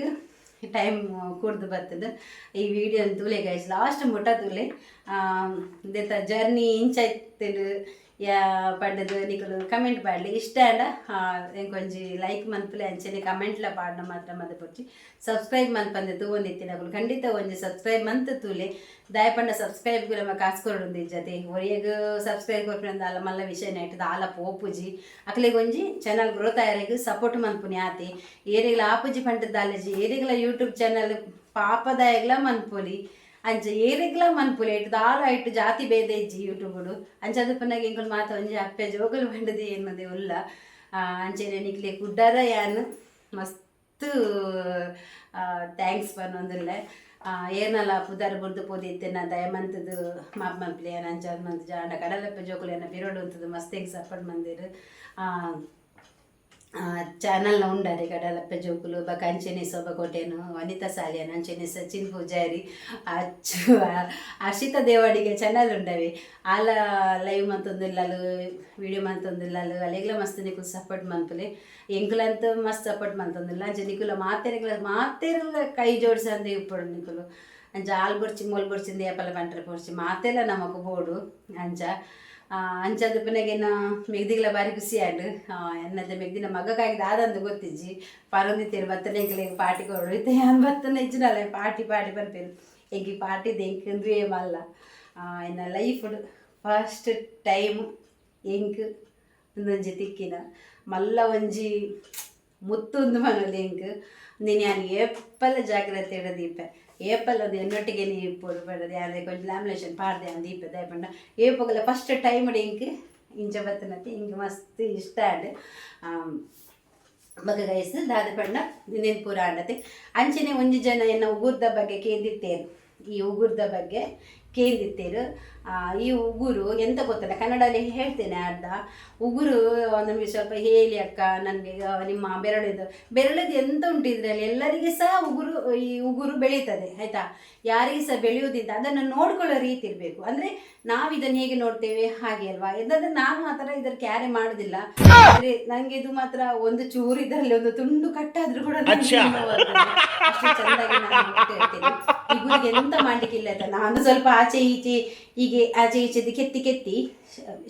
ಟೈಮ್ ಕೂಡ್ದು ಬತ್ತುಂಡು ಈ ವೀಡಿಯೋನ್ ತೂಲೆ ಗೈಸ್ ಲಾಸ್ಟ್ ಮುಟ್ಟ ತೂಲೆ ಇಂದೆತ ಜರ್ನಿ ಇಂಚ ಇತ್ತುಂಡು ಯಾ ಪಂಡುದು ನಿಕುಲು ಕಮೆಂಟ್ ಪಾಡ್ಲೆ ಇಷ್ಟ ಆಂಡ ಎಂಕ್ ಒಂಜಿ ಲೈಕ್ ಮನ್ಪುಲೆ ಅಂಚನೆ ಕಮೆಂಟ್ಲ ಪಾಡ್ನ ಮಾತ್ರ ಮದಪೊಡ್ಚಿ ಸಬ್ಸ್ಕ್ರೈಬ್ ಮನ್ಪಂದೆ ತೂವೊಂದಿತ್ತಿನಕುಲು ಖಂಡಿತ ಒಂಜಿ ಸಬ್ಸ್ಕ್ರೈಬ್ ಮಂತ್ ತೂಲೆ ದಾಯೆ ಪಂಡ ಸಬ್ಸ್ಕ್ರೈಬ್ ನಮ ಕಾಸ್ ಕೊರೊಡುಂದು ಇಜ್ಜತೆ ಒರಿಯಗ್ ಸಬ್ಸ್ಕ್ರೈಬ್ ಕೊರ್ಪಿನ ದಾಲ ಮಲ್ಲ ವಿಷಯ ನೆಟ್ ದಾಲ ಪೋಪುಜಿ ಅಕ್ಲೆಗ್ ಒಂಜಿ ಚಾನಲ್ ಗ್ರೋತ್ ಆಯೆರೆಗ್ ಸಪೋರ್ಟ್ ಮನ್ಪುನಿ ಆತೆ ಏರೆಗ್ಲ ಆಪುಜಿ ಪಂಡ ದಾಲಜಿ ಏರೆಗ್ಲ ಯೂಟ್ಯೂಬ್ ಚಾನಲ್ ಪಾಪದಾಯಗ್ಲ ಮನ್ಪೊಲಿ ಅಂಚ ಏರೆಗ್ಲ ಮನ್ಪೊಲಿ ಐಟ್ ದಾಲ ಐಟ್ ಜಾತಿ ಭೇದ ಇಜ್ಜಿ ಯೂಟ್ಯೂಬುಡು ಅಂಚ ಪನ್ನಗ ಎಂಕುಲು ಮಾತ ಒಂಜಿ ಅಪ್ಪೆ ಜೋಕುಲು ಪಂಡುದು ಎನ್ನುದೆ ಉಲ್ಲ ಅಂಚನೆ ನಿಕ್ಲೆ ಕುಡ್ಡರ ಯಾನ್ ಮಸ್ತ್ thanks ಪನೊಂದುಲ್ಲೆ ಏರ್ನಲ ಪುದರ್ ಬುಡ್ದು ಪೋದಿತ್ತೆನ ದಯಮಂತುದು ಮಾಪ್ ಮನ್ಪುಲೆ ಯಾನ್ ಅಂಚ ಮಂತ್ ಆಂಡ ಕಡಲಪ್ಪೆ ಜೋಕುಲು ಎನ್ನ ಪಿರೊಡು ಉಂತುದು ಮಸ್ತ್ ಎಂಕ್ ಸಪೋರ್ಟ್ ಮಂದೆರ್. ಚಾನಲ್ನ ಉಂಡಾರೆ ಕಡಲಪ್ಪೆ ಜೋಕುಲು ಬೊಕ ಅಂಚೆನೆ ಸೋಬಕೋಟೆನು ವನಿತಾ ಸಾಲಿಯನ್ ಅಂಚೆನೆ ಸಚಿನ್ ಪೂಜಾರಿ ಅಚ್ಚು ಹರ್ಷಿತಾ ದೇವಾಡಿಗೆ ಚಾನಲ್ ಉಂಡವೆ. ಆಲ ಲೈವ್ ಮಂತೊಂದುಲ್ಲಲು, ವೀಡಿಯೋ ಮಂತೊಂದುಲ್ಲಲು. ಅಲೆಗ್ಲ ಮಸ್ತ್ ನಿಕುಲು ಸಪೋರ್ಟ್ ಮನ್ಪುಲೆ. ಎಂಕುಲಂತ ಮಸ್ತ್ ಸಪೋರ್ಟ್ ಮಂತೊಂದುಲ್ಲ. ಅಂಚ ನಿಕುಲ ಮಾತೆರೆಗ್ಲ ಮಾತೆರ್ಲ ಕೈ ಜೋಡಿಸಂದೆ ಇಪ್ಪೊಡು ನಿಕುಲು. ಅಂಚ ಆಲ್ ಬೊರ್ಚಿ ಮೋಲ್ ಬೊರ್ಚಿಂದು ಏಪಲ ಪಂಡ್ರೆ ಬೊರ್ಚಿ, ಮಾತೆಲ್ಲ ನಮಕ್ ಬೋಡು. ಅಂಚ ಅಂಚಾದ್ ಪುನಗೇನ ಮೆಗ್ದಿಗ್ಲ ಬಾರಿ ಖುಷಿ ಆಂಡ್. ಎನ್ನದ ಮೆಗ್ದಿನ ಮಗಕ್ಕಾಗಿ ದಾದಂದು ಗೊತ್ತಿಜ್ಜಿ, ಪರೊಂದಿತ್ತೆರ್ ಬತ್ತನೆ ಎಂಕ್ಲೆಗ್ ಪಾರ್ಟಿ ಕೊರೊಡು, ಇತ್ತೆ ಯಾನ್ ಬತ್ತನೆ ಇಜ್ಜಿನಲ್ಲ ಪಾರ್ಟಿ ಪಾರ್ಟಿ ಪನ್ಪೆರ್. ಎಂಕ್ ಈ ಪಾರ್ಟಿ ಎಂಕ್ ಇಂದುವೇ ಮಲ್ಲ. ಎನ್ನ ಲೈಫ್ಡ್ ಫಸ್ಟ್ ಟೈಮ್ ಎಂಕ್ ಉಂದೊಂಜಿ ತಿಕ್ಕಿನ ಮಲ್ಲ ಒಂಜಿ ಮುತ್ತು ಉಂದು ಪನೊಲಿ ಎಂಕ್. ಉಂದೆನ್ ಯಾನ್ ಏಪಲ ಜಾಗ್ರತೆಡ್ ದೀಪೆ. ಏಪಲ ಅದು ಎನ್ನೊಟ್ಟಿಗೆ ಇಪ್ಪೊಡು ಪಂಡದು ಯಾನ್ ಒಂಜಿ ಲ್ಯಾಮಿನೇಷನ್ ಪಾಡ್ದೆ ಯಾನ್ ದೀಪೆ. ದಾಯೆ ಪಂಡ ಏಪೊಗಲ ಫಸ್ಟ್ ಟೈಮ್ ಎಂಕ್ ಇಂಚ ಬತ್ತಿನತೆ ಎಂಕ್ ಮಸ್ತ್ ಇಷ್ಟ ಆಂಡ್. ಬೊಕ ಗೈಸ್, ದಾದ ಪಂಡ ಇಂದೆನ್ ಪೂರ ಆಂಡತೆ. ಅಂಚೆನೆ ಒಂಜಿ ಜನ ಎನ್ನ ಉಗುರ್ದ ಬಗ್ಗೆ ಕೇಂದಿತ್ತೇರು, ಈ ಉಗುರ್ದ ಬಗ್ಗೆ ಕೇಂದಿತ್ತೇರು. ಈ ಉಗುರು ಎಂತ ಗೊತ್ತಲ್ಲ, ಕನ್ನಡಲ್ಲಿ ಹೇಳ್ತೇನೆ ಅರ್ಧ. ಉಗುರು ನಮಗೆ ಸ್ವಲ್ಪ ಹೇಳಿ ಅಕ್ಕ ನನಗೆ, ನಿಮ್ಮ ಬೆರಳಿದ್ದು ಬೆರಳಿದ್ದು ಎಂತ ಉಂಟು ಇದರಲ್ಲಿ? ಎಲ್ಲರಿಗೆ ಸಹ ಉಗುರು, ಈ ಉಗುರು ಬೆಳೀತದೆ ಆಯಿತಾ? ಯಾರಿಗೆ ಸಹ ಬೆಳೆಯುವುದಿಲ್ಲ. ಅದನ್ನು ನೋಡ್ಕೊಳ್ಳೋ ರೀತಿ ಇರಬೇಕು. ಅಂದರೆ ನಾವು ಇದನ್ನು ಹೇಗೆ ನೋಡ್ತೇವೆ ಹಾಗೆ ಅಲ್ವಾ? ಎಂತಂದ್ರೆ ನಾನು ಆ ಥರ ಇದರ ಕ್ಯಾರೆ ಮಾಡೋದಿಲ್ಲ. ಆದರೆ ನನಗೆ ಇದು ಮಾತ್ರ ಒಂದು ಚೂರು ಇದರಲ್ಲಿ ಒಂದು ತುಂಡು ಕಟ್ಟಾದ್ರೂ ಕೂಡ ನನಗೆ ನೋವಾಗ್ತದೆ. ಅಷ್ಟು ಚೆಂದಾಗಿ ನಾನು ನೋಡ್ತಾ ಇರ್ತೇನೆ. ಈ ಗುರಿಗೆ ಎಂತ ಮಾಡ್ಲಿಕ್ಕಿಲ್ಲ ಆಯ್ತಾ? ನಾನು ಸ್ವಲ್ಪ ಆಚೆ ಈಚೆ ಹೀಗೆ ಆಚೆ ಈಚೆದು ಕೆತ್ತಿ ಕೆತ್ತಿ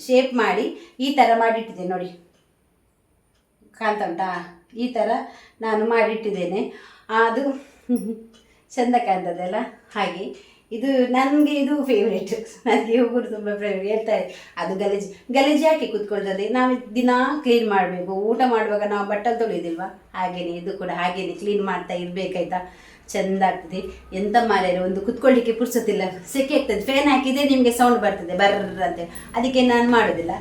ಶೇಪ್ ಮಾಡಿ ಈ ಥರ ಮಾಡಿಟ್ಟಿದ್ದೇನೆ ನೋಡಿ. ಕಾಣ್ತಾ ಉಂಟಾ? ಈ ಥರ ನಾನು ಮಾಡಿಟ್ಟಿದ್ದೇನೆ. ಅದು ಚೆಂದ ಕಾಣ್ತದಲ್ಲ? ಹಾಗೆ ಇದು ನನಗೆ ಇದು ಫೇವ್ರೇಟ್. ನನಗೆ ಉಗುರು ತುಂಬ ಫೇವ್ರೇಟ್. ಹೇಳ್ತಾರೆ ಅದು ಗಲೀಜು ಗಲೀಜು ಯಾಕೆ ಕೂತ್ಕೊಳ್ತದೆ? ನಾವು ದಿನಾ ಕ್ಲೀನ್ ಮಾಡಬೇಕು. ಊಟ ಮಾಡುವಾಗ ನಾವು ಬಟ್ಟಲು ತೊಳೆಯೋದಿಲ್ವಾ? ಹಾಗೇನೆ ಇದು ಕೂಡ ಹಾಗೇನೆ ಕ್ಲೀನ್ ಮಾಡ್ತಾ ಇರಬೇಕಾಯ್ತಾ? ಚೆಂದ ಆಗ್ತದೆ. ಎಂತ ಮಾರ್ಯಾರೆ, ಒಂದು ಕುತ್ಕೊಳ್ಳಿಕ್ಕೆ ಪುರ್ಸೊತ್ತಿಲ್ಲ, ಸೆಕೆ ಆಗ್ತದೆ. ಫ್ಯಾನ್ ಹಾಕಿದರೆ ನಿಮಗೆ ಸೌಂಡ್ ಬರ್ತದೆ ಬರ್ರ ಅಂತೇಳಿ, ಅದಕ್ಕೆ ನಾನು ಮಾಡೋದಿಲ್ಲ.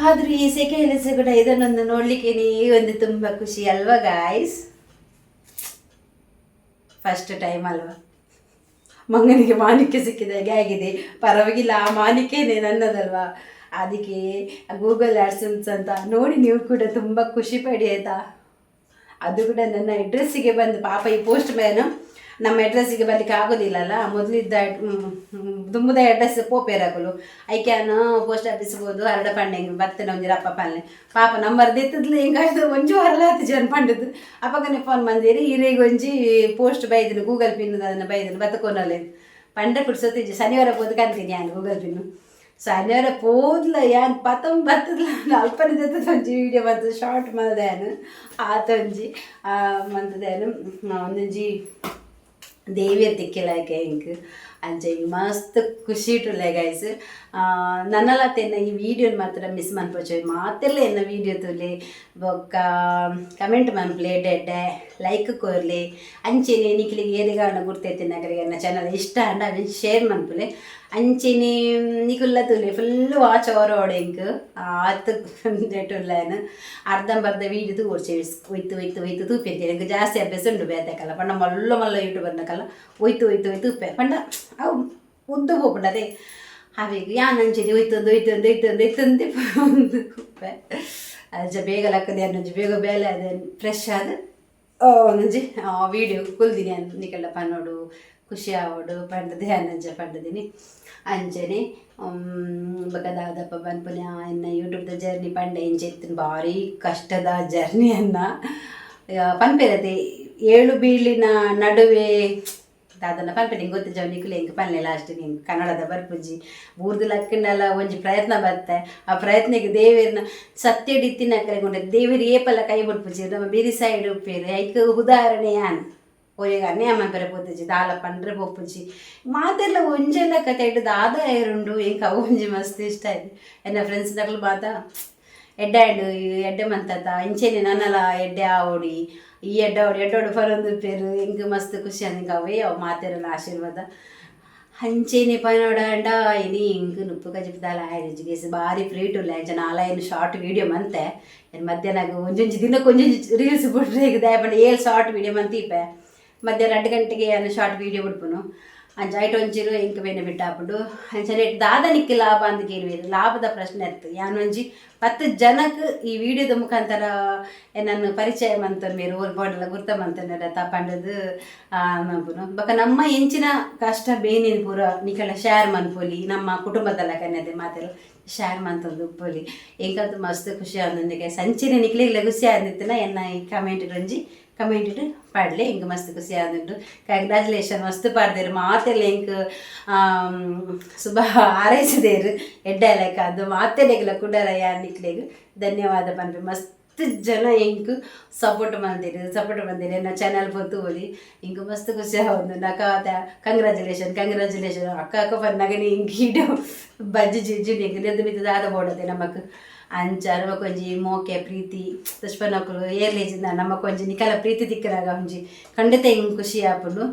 ಆದರೂ ಈ ಸೆಕೆಯಲ್ಲಿ ಸಹ ಕೂಡ ಇದನ್ನೊಂದು ನೋಡಲಿಕ್ಕೆ ಒಂದು ತುಂಬ ಖುಷಿ ಅಲ್ವಾ guys? First time ಅಲ್ವಾ? ಮಂಗನಿಗೆ ಮಾಣಿಕ್ಯ ಸಿಕ್ಕಿದ ಹಾಗೆ ಆಗಿದೆ. ಪರವಾಗಿಲ್ಲ, ಆ ಮಾಣಿಕ್ಯನೇ ನನ್ನದಲ್ವಾ? ಅದಕ್ಕೆ ಗೂಗಲ್ ಆಡ್ಸನ್ಸ್ ಅಂತ ನೋಡಿ ನೀವು ಕೂಡ ತುಂಬ ಖುಷಿ ಪಡಿ ಆಯಿತಾ? ಅದು ಕೂಡ ನನ್ನ ಅಡ್ರೆಸ್ಸಿಗೆ ಬಂದು, ಪಾಪ ಈ ಪೋಸ್ಟ್ ಮ್ಯಾನು ನಮ್ಮ ಅಡ್ರೆಸ್ಸಿಗೆ ಬರಲಿಕ್ಕೆ ಆಗೋದಿಲ್ಲಲ್ಲ. ಮೊದಲಿದ್ದ ದುಂಬುದ ಅಡ್ರೆಸ್ ಪೋಪೇರಾಗಲು ಐಕ್ಯಾನ್ ಪೋಸ್ಟ್ ಆಫೀಸ್ ಹೋದು ಅರಡ ಪಂಡೆ ಬತ್ತನೆ ಒಂಜಿ ರಪ್ಪ ಪಲ್ಲೆ. ಪಾಪ ನಂಬರ್ ದೆತ್ತದ್ಲು ಹಿಂಗಾಯ್ತು. ಒಂಜಿ ವಾರಲ ಆತು ಜನ ಪಂಡದ್ದು. ಅಪಗನೆ ಫೋನ್ ಬಂದಿರಿ, ಇರೆಗ್ ಒಂಜಿ ಪೋಸ್ಟ್ ಬೈದಿನ, ಗೂಗಲ್ ಪಿನ್ ಅದನ್ನು ಬೈದಿನ ಬತ್ತಕೋನಲೆ ಪಂಡೆ. ಪುಡ್ಸೊತ್ತಿಜ್ಜಿ, ಶನಿವಾರ ಪೋದು ಕಂತೀನಿ ಯಾನ್ ಗೂಗಲ್ ಪಿನ್ನು. ಶನಿವಾರ ಪೋದ್ಲ ಯಾನ್ ಪತಂ ಬತ್ತದ್ಲ ಅಲ್ಪನೆ ದೆತ್ತದ ಒಂಜಿ ವೀಡಿಯೋ ಬಂತು, ಶಾರ್ಟ್ ಮಲ್ದೆ ಯಾನ್. ಆತೊಂಜಿ ಮಂತದೆ ಯಾನ್ ಒಂದೊಂಜಿ ದೇವಿಯರ್ ತಿಕ್ಕಿಲಾಯ್ಕೆ ಎಂಕ್. ಅಂಚ ಈ ಮಸ್ತ್ ಖುಷಿ ಇಟ್ಟುಲ್ಲೆ ಗೈಸ್. ನನ್ನಲತ್ತ ಎನ್ನ ಈ ವೀಡಿಯೋನ ಮಾತ್ರ ಮಿಸ್ ಮನ್ಪೊಚು. ಮಾತೆಲ್ಲ ಎನ್ನ ವೀಡಿಯೋ ತೂಲೆ, ಬೊಕ್ಕ ಕಮೆಂಟ್ ಮನ್ಪುಲೆ, ಎಡ್ಡೆ ಲೈಕ್ ಕೊರ್ಲೆ. ಅಂಚೆನೆ ನಿಕ್ಲಿಗೆ ಏರೆಗಾಂಡ ಗುರ್ತೈತಿನಕಲೆಗ್ ಎನ್ನ ಚಾನಲ್ ಇಷ್ಟ ಆಂಡ ಅವೆನ್ ಶೇರ್ ಮನ್ಪುಲೆ. ಅಂಚೆನೆ ನಿಕುಲ್ಲ ತೂಲೆ, ಫುಲ್ ವಾಚ್ ಅವರ್ ಎಂಕ್ ಆತ್ ಉಲ್ಲೇನ್. ಅರ್ಧಂಬರ್ಧ ವೀಡಿಯೋ ತೂವೊಡ್ಚಿ, ಒಯ್ತು ಒಯ್ತು ಒಯ್ತು ತೂಪೆರ್. ಎಂಕ್ ಜಾಸ್ತಿ ಅಭ್ಯಾಸ ಉಂಡು ಬೇತೆಕಲ್ಲ ಪಂಡ ಮಲ್ಲ ಮಲ್ಲ ಯೂಟ್ಯೂಬರ್ನಕಲ್ಲ ಒಯ್ತು ಒಯ್ತು ಒಯ್ತು ತೂಪೆ. ಪಂಡ ಅವು ಉದ್ದ ಪೋಪುಂಡು ಅದೇ ಅವೆಗ್ ಯಾನ್ ಅಂಚೆನೆ ಒಯ್ತೊಂದು ಒಯ್ತೊಂದು ಒಯ್ತೊಂದು ಒಯ್ತೊಂದು ಉಪ್ಪೆ. ಅಂಚ ಬೇಗ ಲಕ್ಕುದು ಯಾನ್ ಒಂಜಿ ಬೇಗ ಬೇಲೆ ಅದ ಫ್ರೆಶ್ ಆದ್ ಒಂಜಿ ವೀಡಿಯೋ ಕುಲ್ದಿನಿ ಯಾನ್. ನಿಕಲ್ಡ ಪನೊಡು, ಖುಷಿ ಆವೊಡು ಪಂಡ್ದ್ ಯಾನ್ ಅಂಚ ಪಂಡ್ದಿನಿ. ಅಂಚನೆ ಬೊಕ ದಾದಪ್ಪ ಪನ್ಪುನ, ಎನ್ನ ಯೂಟ್ಯೂಬ್ದ ಜರ್ನಿ ಪಂಡೆ ಇಂಚ ಇತ್ತಿನ. ಭಾರಿ ಕಷ್ಟದ ಜರ್ನಿ ಅನ್ನ ಪನ್ಪೆರತೆ, ಏಳು ಬೀಳಿನ ನಡುವೆ ದಾದನ ಪನ್ಪೆ ನಿಂಗೆ ಗೊತ್ತಿಜ್ಜ ನಿಕುಲು ಎಂಕ್ ಪನ್ಲೆ ಲಾಸ್ಟ್. ನಿಂಗೆ ಕನ್ನಡದ ಬರ್ಪುಜಿ. ಬೂರ್ದು ಲಕ್ಕಂಡಲ ಒಂಜಿ ಪ್ರಯತ್ನ ಬತ್ತೆ. ಆ ಪ್ರಯತ್ನಕ್ಕೆ ದೇವೆರ್ನ ಸತ್ಯಡಿತ್ತಿನಕಲೆಗ್ ದೇವೆರ್ ಏಪಲ ಕೈ ಬುಡ್ಪುಜಿ. ನಮ್ಮ ಬಿರಿ ಸೈಡ್ ಉಪ್ಪೇರು. ಐಕ್ ಉದಾಹರಣೆ ಯಾನ್. ಒರೆಗ್ ಅನ್ಯಾಯ ಮನ್ಪೆರೆ ಪೋತುಜಿ, ದಾಲ ಪಂಡ್ರೆ ಪೋಪುಜಿ. ಮಾತೆರ್ಲ ಒಂಜೆಲ ಕತೆ ದಾದ ಏರುಂಡು. ಎಂಕ್ ಅವು ಒಂಜಿ ಮಸ್ತ್ ಇಷ್ಟ ಆಯ್ತು. ಎನ್ನ ಫ್ರೆಂಡ್ಸ್ ನಕುಲು ಮಾತ ಎಡ್ಡೆ ಆಂಡ್, ಎಡ್ಡೆ ಮಂತತ, ಇಂಚೆನೆ ನನಲ ಎಡ್ಡೆ ಆವೊಡಿ, ಈ ಎಡ್ಡೆ ಆವೊಡು ಎಡ್ಡೋಡು ಪರೊಂದುಪ್ಪೆರ್. ಎಂಕ್ ಮಸ್ತ್ ಖುಷಿ ಆಂಡ್. ಎಂಕ್ ಅವೇ ಅವು ಮಾತೆರೆಲ ಆಶೀರ್ವಾದ. ಅಂಚೆನೆ ಪನೊಡಾಂಡ ಇನಿ ಎಂಕ್ ನುಪ್ಪು ಕಜಿಪು ದಾಲ ಆಯಿಜಿ ಗೇಸ್. ಬಾರಿ ಫ್ರೀಟ್ ಉಲ್ಲೆ. ಅಂಚ ನಾಲೈನ್ ಶಾರ್ಟ್ ವೀಡಿಯೋ ಮಂತೆ ಏನ್ ಮಧ್ಯಾಹ್ನ. ಒಂಜೊಂಜಿ ದಿನಕ್ಕೆ ಒಂಜೊಂಜಿ ರೀಲ್ಸ್ ಬುಡ್ರೆ ದಾಯೆ ಪಂಡ ಏಳ್ ಶಾರ್ಟ್ ವೀಡಿಯೋ ಮಂತಿಪ್ಪೆ. ಮಧ್ಯಾಹ್ನ 2 ಗಂಟೆಗೆ ಯಾನ್ ಶಾರ್ಟ್ ವೀಡಿಯೋ ಬುಡ್ಪುನು. ಅಂಚ ಐಟ್ ಒಂಚಿರು ಇಂಕ್ ಬೆನಿಫಿಟ್ ಆಪುಂಡು. ಅಂಚನೆ ದಾದ ನಿಕ್ಕ್ ಲಾಭ ಅಂದ್ ಕೇನುವೆರ್, ಲಾಭದ ಪ್ರಶ್ನೆ ಅತ್ತ್. ಯಾನ್ ಒಂಜಿ 10 ಜನಕ್ ಈ ವಿಡಿಯೋದ ಮುಖಾಂತರ ಎನ್ನನ್ ಪರಿಚಯ ಮಂತೊನ್ವೆರ್, ಓಲ್ ಪೋಂಡಲ ಗುರ್ತ ಮಂತೊನ್ವೆರ್ ಪಂಡುದು ಮನ್ಪುನು. ಬೊಕ ನಮ್ಮ ಎಂಚಿನ ಕಷ್ಟ ಬೇನೆನ್ ಪೂರ ನಿಕಲ ಶೇರ್ ಮನ್ಪೊಲಿ, ನಮ್ಮ ಕುಟುಂಬದ ಲೆಕ್ಕನೆ ಮಾತೆಲ್ಲ ಶೇರ್ ಮಂತೊಂದು ಉಪ್ಪೊಲಿ. ಎಂಕಂತೂ ಮಸ್ತ್ ಖುಷಿ ಆವೊಂದುಂಡು. ಸಂಚಿನ ನಿಕ್ಲೆಗ್ಲ ಖುಷಿ ಆದಿತ್ತಿನ ಎನ್ನ ಈ ಕಮೆಂಟ್ ಒಂಜಿ ಕಮೆಂಟ್ ಪಾಡ್ಲೆ, ಎಂಕ್ ಮಸ್ತ್ ಖುಷಿ ಆದುಂಡು. ಕಂಗ್ರ್ಯಾಚುಲೇಷನ್ ಮಸ್ತ್ ಪಾಡ್ದೇರು ಮಾತೆಲ್ಲ, ಎಂಕ್ ಶುಭ ಹಾರೈಸಿದೇರು ಎಡ್ಡೆ ಲೆಕ್ಕ. ಅದು ಮಾತೆರೆಗ್ಲ ಕುಡಲ ಯಾನ್ ನಿಕ್ಲೆಗ್ ಧನ್ಯವಾದ ಪನ್ಪೆ. ಮಸ್ತ್ ಜನ ಎಂಕ್ ಸಪೋರ್ಟ್ ಮಲ್ದೆರ್, ಸಪೋರ್ಟ್ ಮಲ್ದೆರ್. ಎನ್ನ ಚಾನಲ್ ಪೊತ್ತುವೊಲಿ, ಎಂಕ್ ಮಸ್ತ್ ಖುಷಿ ಆವೊಂದುಂಡು. ಅಕ್ಕ ಕಂಗ್ರ್ಯಾಚುಲೇಷನ್ ಕಂಗ್ರ್ಯಾಚುಲೇಷನ್ ಅಕ್ಕ ಅಕ್ಕ ಪನ್ನಗನೆ ಎಂಕ್ ಇಡ ಬಜ್ಜಿ ಜಿಜ್ಜಿ ಎಂಕ್ ನೆದ ಮಿತ್ತ್ ದಾದ ಬೋಡತೆ ನಮಕ್. ಅಂಚ ನಮಕೊಂಜಿ ಮೋಕೆ ಪ್ರೀತಿ ಪುಷ್ಪನಕುಲು ಏರ್ಲೇಜಿಂದ ನಮಕೊಂಜಿ ನಿಕಲ ಪ್ರೀತಿ ತಿಕ್ಕನಾಗ ಒಂಜಿ ಖಂಡಿತ ಎಂಕ್ ಖುಷಿ ಆಪುಂಡು.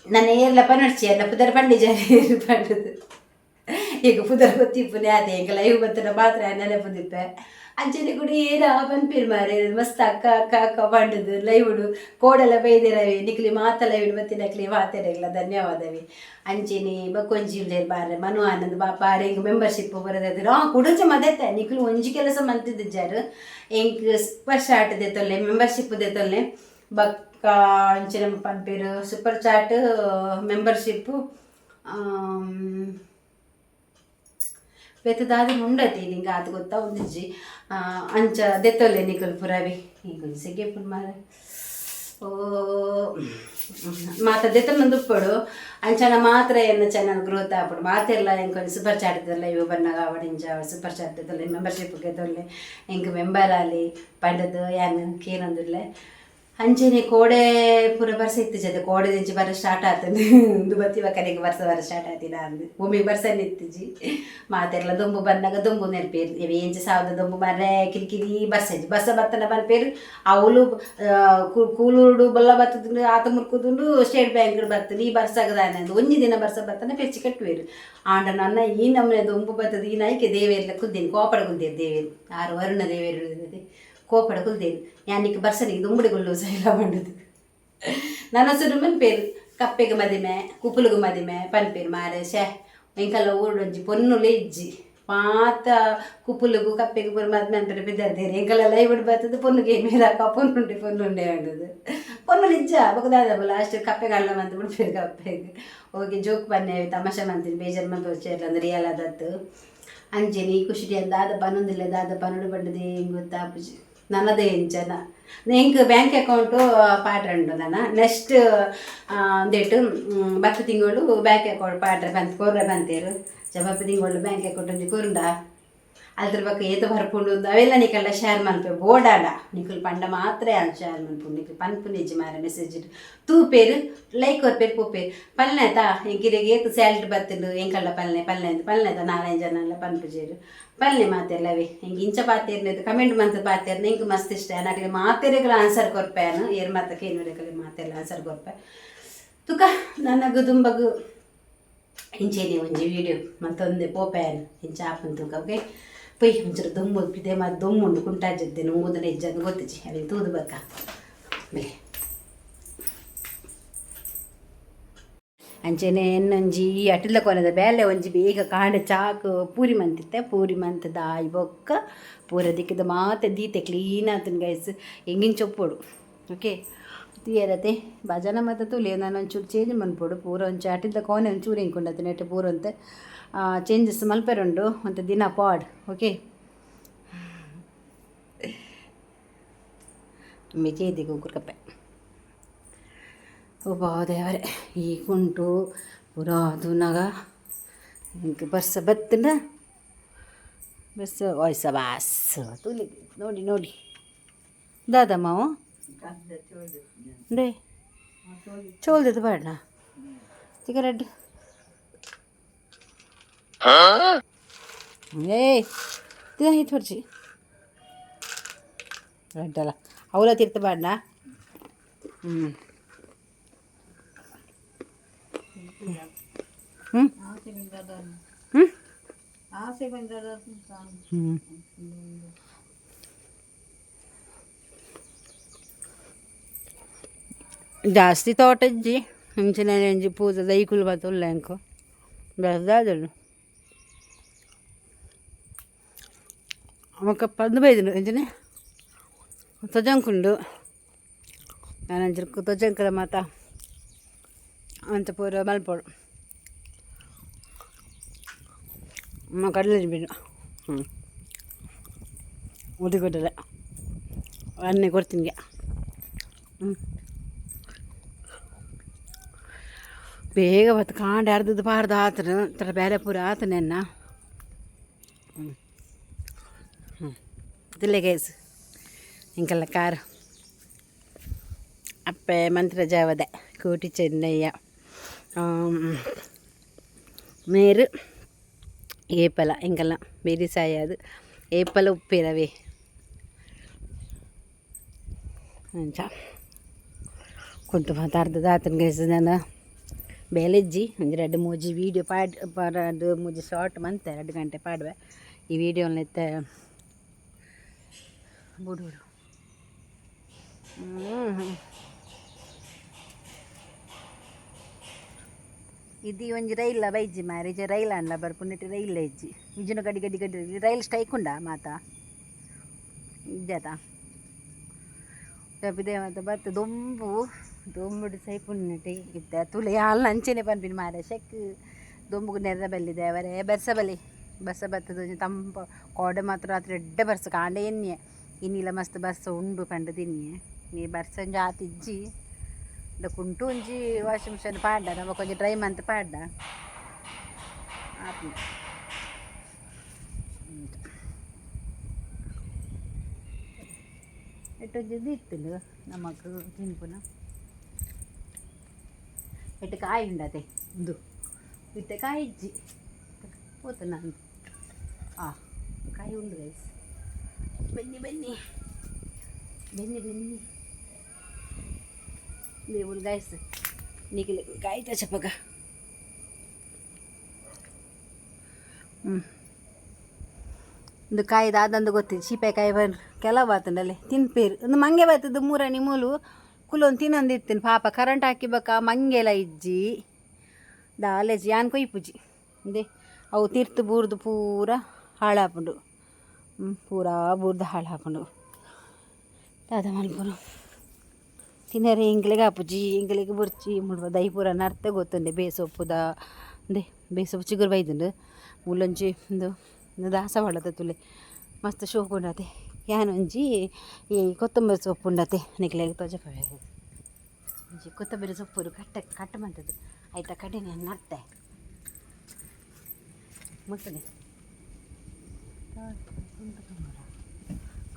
ನನ್ನ ಏರ್ಲ ಪನೊಡ್ಚಿ ಎನ್ನ ಪುದರ್ ಪಂಡಿಜಾರಿ ಪಂಡುದು ಈಗ ಪುದರ್ ಗೊತ್ತಿಪ್ಪುನೆ ಅದೇ ಎಂಕ್ ಲೈವ್ ಬತ್ತನ ಮಾತ್ರ ನೆನಪುದಿಪ್ಪೆ. ಅಂಚನೆ ಕೂಡ ಏರ ಪನ್ಪೇರು ಮಾರೆ ಮಸ್ತ್ ಅಕ್ಕ ಅಕ್ಕ ಅಕ್ಕ ಪಂಡುದು ಲೈವ್ಡು ಕೋಡೆಲ ಬೈದಿರವೆ. ನಿಕ್ಲಿ ಮಾತ ಲೈವ್ಡು ಬತ್ತಿನಕ್ಲಿ ಮಾತೆರೆಗ್ಲ ಧನ್ಯವಾದವಿ. ಅಂಚೆನೆ ಬೊಕ್ಕೊಂಜಿ ಉಲ್ಲೆರ್ ಬಾರೆ ಮನು ಆನಂದ್ ಬಾಪ ಎಂಕ್ ಮೆಂಬರ್ಶಿಪ್ ಬರದಿರ ಕುಡೊಂಜಿ ಮದೆತ್ತೆ. ನಿಕ್ಲು ಒಂಜಿ ಕೆಲಸ ಮಂತಿದ್ದಿಜ್ಜಾರು, ಎಂಕ್ ಸೂಪರ್ ಚಾಟ್ ದೆತ್ತೊಲ್ಲೆ, ಮೆಂಬರ್ಶಿಪ್ ದೆತ್ತೊಲ್ಲೆ. ಬೊಕ್ಕ ಅಂಚನೆ ಪನ್ಪೆರ್ ಸೂಪರ್ ಚಾಟ್ ಮೆಂಬರ್ಶಿಪ್ ಬೇತೆ ದಾದ ಉಂಡತಿ ನಿಂಗೆ ಆತ್ ಗೊತ್ತಾ ಒಂದಿಜ್ಜಿ. ಅಂಚ ದೆತ್ತೊಲ್ಲೆ ನಿಕುಲು ಪುರವಿ ಇಂಕೊಂಜಿ ಸೆಗೆ ಪುಲ್ ಮಾರೆ ಓ ಮಾತ ದೆತ್ತೊಂದು ಉಪ್ಪೊಡು. ಅಂಚನ ಮಾತ್ರ ಎನ್ನ ಚಾನಲ್ ಗ್ರೋತ್ ಆಪುಂಡು. ಮಾತೆರ್ಲ ಎಂಕೊಂಜಿ ಸೂಪರ್ ಚಾಟ್ ದೆತ್ತೊಲ್ಲೆ, ಇವು ಬನ್ನಗ ಆವಡ್ ಇಂಚ ಸೂಪರ್ ಚಾಟ್ ದೆತ್ತೊಲ್ಲೆ, ಮೆಂಬರ್ಶಿಪ್ ದೆತ್ತೊಲ್ಲೆ, ಎಂಕ್ ಮೆಂಬರ್ ಆಲಿ ಪಂಡುದು ಯಾನ್ ಕೇನೊಂದುಲ್ಲೆ. ಅಂಚೆನೆ ಕೋಡೆ ಪೂರ ಬರ್ಸ ಇತ್ತಿಜತೆ, ಕೋಡೆ ದಿಂಚಿ ಬರ ಸ್ಟಾರ್ಟ್ ಆತಂದು ಉಂದು ಬತ್ತಿ ಬಕ್ಕನಿಗೆ ಬರ್ಸ ಬರ ಸ್ಟಾರ್ಟ್ ಆತಿನ ಅಂದು ಭೂಮಿಗೆ ಬರ್ಸನೆ ಇತ್ತಿಜಿ. ಮಾತೆರ್ಲ ದೊಂಬು ಬಂದಾಗ ದೊಂಬು ನೆನಪೇರು ಎಂಚ ಸಾವಿರದ ದೊಂಬು ಮರ್ರೆ ಕಿರಿಕಿರಿ ಬರ್ಸ ಇಜ್ಜಿ. ಬರ್ಸ ಬತ್ತನ ಪನ್ಪೇರು ಅವಳು ಕೂಲೂರುಡು ಬೊಲ್ಲ ಬತ್ತದುಂಡು ಆತ ಮುರ್ಕುದುಂಡು ಸ್ಟೇಟ್ ಬ್ಯಾಂಕ್ ಬತ್ತದು ಈ ಬರ್ಸಗದಾನೆ ಅಂದು ಒಂಜಿ ದಿನ ಬರ್ಸ ಬತ್ತನ ಪೆಚ್ಚಿ ಕಟ್ಟುವೇರು. ಆಂಡ ನನ್ನ ಈ ನಮ್ಮನೆ ದೊಂಬು ಬತ್ತದು ಈ ನಾಯಿಕೆ ದೇವೇರ್ಲ ಕುಲ್ದೇನು ಕೋಪಡ ಕುಲ್ದೇರು ದೇವೇರು ಆರು ವರುಣ ದೇವೇರು ಕೋಪಡ ಕುಲ್ದೇನು ಯಾನಿಕ್ ಬರ್ಸನಿಗೆ ದುಂಬುಡಿ ಗುಲ್ಲು ಸೈಲ ಪಂಡುದು. ನನ್ನ ಸುರುಮನ್ ಪೇರು ಕಪ್ಪೆಗೆ ಮದಿಮೆ ಕುಪುಲುಗು ಮದಿಮೆ ಪನ್ಪೇರು ಮಾರೆ. ಶೇ ಎಂಕಲ್ಲ ಊರುಡೊಂಜಿ ಪೊನ್ನುಲೆ ಇಜ್ಜಿ ಮಾತ ಕುಪುಲುಗು ಕಪ್ಪೆಗೆ ಪೂರ ಮದಿಮೆ ಅನ್ಪೇರು ಬಿದ್ದಾರ್ದೇರು. ಎಂಕಲ್ಲ ಲೈವ್ ಬರ್ತದೆ ಪೊನ್ನುಗೆ ಮೇಲಕ್ಕ ಪೊನ್ನುಂಡೆ ಪೊನ್ನುಂಡೆ ಅಂಡದು ಪೊನ್ನುಲು ಇಜ್ಜ ಬೊಕ ದಾದ ಲಾಸ್ಟ್ ಕಪ್ಪೆಗೆ ಅಲ್ಲ ಮಂತ್ ಬಿಡ್ಪೇರು ಕಪ್ಪೆಗೆ. ಓಕೆ ಜೋಕ್ ಪನ್ನೆ ತಮಾಷೆ ಮಂತೀನಿ, ಬೇಜಾರು ಮಂತ್ వచ్చేట్ల రియಲ್ ಆದತ್ತು. ಅಂಚೆನೆ ಈ ಖುಷಿ ದಾದ ಪನೊಂದಿಲ್ಲ ದಾದ ಪನೊಡು ಪಂಡದೆ ಗೊತ್ತಾಪುಜಿ ನನ್ನದೇ ಎಂಚನ. ಎಂಕ್ ಬ್ಯಾಂಕ್ ಅಕೌಂಟು ಪಾಡ್ರೆ ಉಂಡು ನನ ನೆಕ್ಸ್ಟ್ ಒಂದೇಟು ಬತ್ತ ತಿಂಗಳು ಬ್ಯಾಂಕ್ ಅಕೌಂಟ್ ಪಾಡ್ರೆ ಬಂತು ಕೊರ್ರೆ ಬಂತೇರು ಜಬಪ್ಪ ತಿಂಗಳು ಬ್ಯಾಂಕ್ ಅಕೌಂಟ್ ಒಂಜಿ ಕೊರುಂಡ ಅದ್ರ ಬೊಕ್ಕ ಏತ ಬರ್ಪುಂಡು ಅವೆಲ್ಲ ನಿಕಲ್ಲ ಶೇರ್ ಮನ್ಪೆ ಬೋಡಾಡ. ನಿಕುಲು ಪಂಡ ಮಾತ್ರ ಯಾನ್ ಶೇರ್ ಮನ್ಪುಂಡು, ನಿಕುಲು ಪನ್ಪುನ ಇಜ್ಜಿ ಮಾರೆ. ಮೆಸೇಜ್ ತೂಪೇರು ಲೈಕ್ ಕೊರ್ಪೇರು ಪೋಪೇರು ಪಲ್ಲೆ ಆತಾ ಎಂಕಿರೆಗ್ ಏತ್ ಸ್ಯಾಲ್ರಿ ಬತ್ತುಂಡು ಎಂಕಲ್ಲ ಪಲ್ಲೆ ಪಲ್ಲೆ ಅಂದ್ ಪಲ್ಲೆ ಆತ ನಾಲೈದು ಜನ ಎಲ್ಲ ಪನ್ಪುಜೆರ್ ಪಲ್ಲೆ ಮಾತೆರ್ಲವೇ. ಎಂಕ್ ಇಂಚ ಪಾತೆರ್ನ ಕಮೆಂಟ್ ಮಂತ್ ಪಾತೆರ್ನ ಎಂಕ್ ಮಸ್ತ್ ಇಷ್ಟ. ಅಕ್ಲೆ ಮಾತೆರೆಗ್ಲ ಆನ್ಸರ್ ಕೊರ್ಪೆ ಯಾನ್, ಏರ್ ಮಾತ ಕೇನುವೆರೆಕಲೆ ಮಾತೆರ್ಲ ಆನ್ಸರ್ ಕೊರ್ಪೆ. ತುಕ ನನಗ್ ದುಂಬಗ್ ಇಂಚೆನೆ ಒಂಜಿ ವೀಡಿಯೋ ಮಂತೊಂದೆ ಪೋಪೆ ಯಾನ್ ಇಂಚ ಆಪುಂಡು ತುಕ. ಓಕೆ ಪೊಯ್ ಒಂಚೂರು ದೊಂಬು ಪಿದೆ ಮಾತ ದೊಂಬುಂಡು ಕುಂಟಾಜದ್ದೆ ನುಂಗುದನ ಇಜ್ಜಂದು ಗೊತ್ತಿಜ್ಜಿ ಅವೆನ್ ತೂದು ಬಕ್ಕ ಬಲೆ. ಅಂಚೆನೆ ಎನ್ನೊಂಜಿ ಈ ಅಟಿಲ್ದ ಕೋನದ ಬೇಲೆ ಒಂಜಿ ಬೇಗ ಕಾಂಡೆ ಚಾಕ್ ಪೂರಿ ಮಂತಿತ್ತೆ. ಪೂರಿ ಮಂತದ ಆಯಿ ಬೊಕ್ಕ ಪೂರ ದಿಕ್ಕಿದ ಮಾತೆ ದೀತೆ ಕ್ಲೀನ್ ಆತುಂಡು ಗೈಸ್ ಎಂಗಿಂಚ ಉಪ್ಪೊಡು. ಓಕೆ ತೂಯರತೆ ಭಜನ ಮಾತ ತೂಲೆ ನಾನು ಒಂಚೂರು ಚೇಂಜ್ ಮನ್ಪೊಡು ಪೂರ ಒಂಚಿ ಅಟಿಲ್ದ ಕೋನೆ ಒಂಚೂರು ಎಂಕುಂಡತೆ ನೆಟ್ ಪೂರ ಒಂತೆ ಚೇಂಜಸ್ ಮಲ್ಪೆರುಂಡು ಒಂತೆ ದಿನ ಪಾಡ್. ಓಕೆ ಮೆಜೆ ಕುಕ್ಕರ್ ಒಬ್ಬ ದೇವರೇ ಈ ಕುಂಟು ಪೂರ ತೂನಗ ಇಂಕ್ ಬರ್ಸ ಬತ್ತುಂಡ ಬರ್ಸ ಓಯ್ ಬಾಸ್ ತೂಲಿ ನೋಡಿ ನೋಡಿ ದಾದ ಮಾವು ಅಂದೆ ಚೋಲ್ದದ ಪಾಡ್ನ ಸಿಗರೆಡ್ ಏಯ್ ತಿನ್ನ ಹಿತ್ ರೆಡ್ಡಲ್ಲ ಅವಲ ತೀರ್ಥ ಪಾಡ್ನ. ಹ್ಞೂ ಹ್ಞೂ ಹ್ಞೂ ಹ್ಞೂ ಜಾಸ್ತಿ ತೋಟ ಇಜ್ಜಿ. ಅಂಚಿನ ಒಂಜಿ ಪೂತ ದೈಕುಲು ಮಾತ ಉಲ್ಲ ಎಂಕು ಬೆಸ್ದಾದುಂಡು ಬೊಕ್ಕ ಪಂದ್ ಬೈದುಂಡು ಅಂಚನೆ ತೊಜಂಕುಂಡು ಯಾನಂಚ ತೊಜಂಕದ ಮಾತ ಅಂಚ ಪೂರ ಮಲ್ಪೊಡು ಅಮ್ಮ ಕಡಲೆ ಬಿಡು ಹ್ಞೂ ಉದಿಕೊಟ್ಟಲೆ ಅನ್ನೆ ಕೊಡ್ತೀನಿ. ಹ್ಞೂ ಬೇಗ ಬತ್ತು ಕಾಂಡೆ ಅರ್ಧದ್ದು ಪಾಡ್ದು ಆತನ ತರ ಬೇರೆ ಪೂರ ಆತನೆನ್ನ. ಹ್ಞೂ ಹ್ಞೂ ತಿಲ್ಲೆ ಗೈಸ್ ಇಂಕಲ್ಲ ಕಾರು ಅಪ್ಪೆ ಮಂತ್ರ ಜಾವದೆ ಕೋಟಿ ಚೆನ್ನಯ್ಯ ಮೇರು ಏಪಲ ಇಂಕಲ್ಲ ಬೆರಿಸಾಯ ಅದು ಏಪಲ ಉಪ್ಪಿರವೆ ಅಂಚ ಕುಂಟು ಮಾತ ಅರ್ಧದ ಆತನ ಗೈಸ್. ನಾನು ಬೇಲೆಜ್ಜಿ ಒಂಜಿ ರಡ್ಡ್ ಮೂಜಿ ವೀಡಿಯೋ ಪಾಡ್ ರಡ್ಡ್ ಮೂಜಿ ಶಾರ್ಟ್ ಮಂತೆ 2 ಗಂಟೆ ಪಾಡುವೆ ಈ ವೀಡಿಯೋನ ಇತ್ತೆ ಬುಡು. ಇದು ಒಂಜಿ ರೈಲ ಬೈಜಿ ಮಾರೆ ರೈಲ್ ಅನ್ಲ ಬರ್ಪುನೆಟ್ ರೈಲ್ ಇಜ್ಜಿ ಇಜ್ಜಿನ ಗಡಿ ಗಡಿ ಗಡಿ ರೈಲ್ ಸ್ಟ್ರೈಕ್ ಉಂಡಾ ಮಾತ ಇಜ್ಜಾತ ತಪ್ಪಿದೆ ಮಾತ ಬತ್ತು ದೊಂಬು ದೊಂಬುಡು ಸೈಪುಂಡು ಇತ್ತೆ ತುಲೆ ಯಾಲ್ನ ಅಂಚೆನೆ ಪನ್ಪಿನ ಮಾರೆ ಶೆಕ್ ದೊಂಬುಗು ನೆರ್ರ ಬಲ್ಲಿದೆ ಅವರೇ ಬರ್ಸ ಬಲಿ ಬರ್ಸ ಬತ್ತದ ಒಂಜಿ ತಂಪು ಕೋಡೆ ಮಾತ್ರ ರಾತ್ರಿ ಎಡ್ಡೆ ಬರ್ಸ ಕಾಂಡೆ ಎನ್ನಿಯೆ ಇನ್ನಿಲ ಮಸ್ತ್ ಬರ್ಸ ಉಂಡು ಪಂಡ ತಿನ್ನಿಯೆ ಈ ಬರ್ಸ ಒಂಜಿ ಆತ್ ಇಜ್ಜಿ ಕುಂಟು ಒಂಜಿ ವಾಷಿಂಗ್ ಮಿಷನ್ ಪಾಡ್ಡ ನಮಕ್ ಒಂಜಿ ಡ್ರೈ ಮಂತ್ ಪಾಡ್ಡ ಆಪುಂಡು. ಎಟ್ಟೊಂಜಿ ಇತ್ತುಂಡು ನಮಕ್ ತಿನ್ಪುನ ಎಟ್ಟು ಕಾಯಿ ಉಂಡತೆ ಉಂದು ಇತ್ತೆ ಕಾಯಿ ಇಜ್ಜಿ ಪೋತು ನಾನು ಆ ಕಾಯಿ ಉಂಡು ಗೈಸ್. ಬನ್ನಿ ಬನ್ನಿ ಬನ್ನಿ ಬನ್ನಿ దేవుడు ಗೈಸ್ నీకు ಕಾಯಿ చెప్పక. ಹ್ಞೂ ಒಂದು ಕಾಯಿ ದಾದಂದು ಗೊತ್ತಿದೆ ಸೀಪೆಕಾಯಿ ಬನ್ ಕೆಲವು ಬಾತುಂಡಲೆ ತಿನ್ಪೇರು ಒಂದು ಮಂಗೆ ಬರ್ತದೆ ಮೂರಣಿ ಮೂಲು ಕುಲೊಂದು ತಿನ್ನೊಂದು ಇತ್ತೀನಿ ಪಾಪ ಕರೆಂಟ್ ಹಾಕಿಬೇಕ ಮಂಗೆಲ ಇಜ್ಜಿ ದಾಲೆಜ್ಜಿ ಯಾನ್ ಕೊಯ್ಪುಜಿ ಇಂದೆ ಅವು ತಿರ್ತು ಬೂರ್ದು ಪೂರ ಹಾಳಾಪುಂಡು ಪೂರಾ ಬೂರ್ದು ಹಾಳಾಪುಂಡು ದಾದ ಮಲ್ಪುನು ತಿನ್ನರೆ ಎಂಕ್ಲೆಗ್ ಆಪುಜಿ ಎಂಕ್ಲೆಗ್ ಬೊರ್ಚಿ ಮುಲ್ಪ ದೈ ಪೂರ ನರ್ತೆ ಗೊತ್ತುಂಡೆ ಬೇಸೊಪ್ಪುದ ಇಂದೆ ಬೇಸೊಪ್ಪು ಚಿಗುರು ಬೈದುಂಡು ಮೂಲೊಂಜಿ ಉಂದು ಉಂದು ದಾಸವಾಳದ ತುಲೆ ಮಸ್ತ್ ಶೋಕು ಉಂಡತೆ ಯಾನೊಂಜಿ ಈ ಕೊತ್ತಂಬರಿ ಸೊಪ್ಪು ಉಂಡತೆ ನಿಕ್ಲೆಗ್ ತೋಜಪಾವೆ ಒಂಜಿ ಕೊತ್ತಂಬರಿ ಸೊಪ್ಪು ಕಟ್ಟೆ ಕಟ್ ಮಂತದ್ದು ಐತ ಕಡೆನೆ ನರ್ತೆ ಮುಟ್ಟನೆ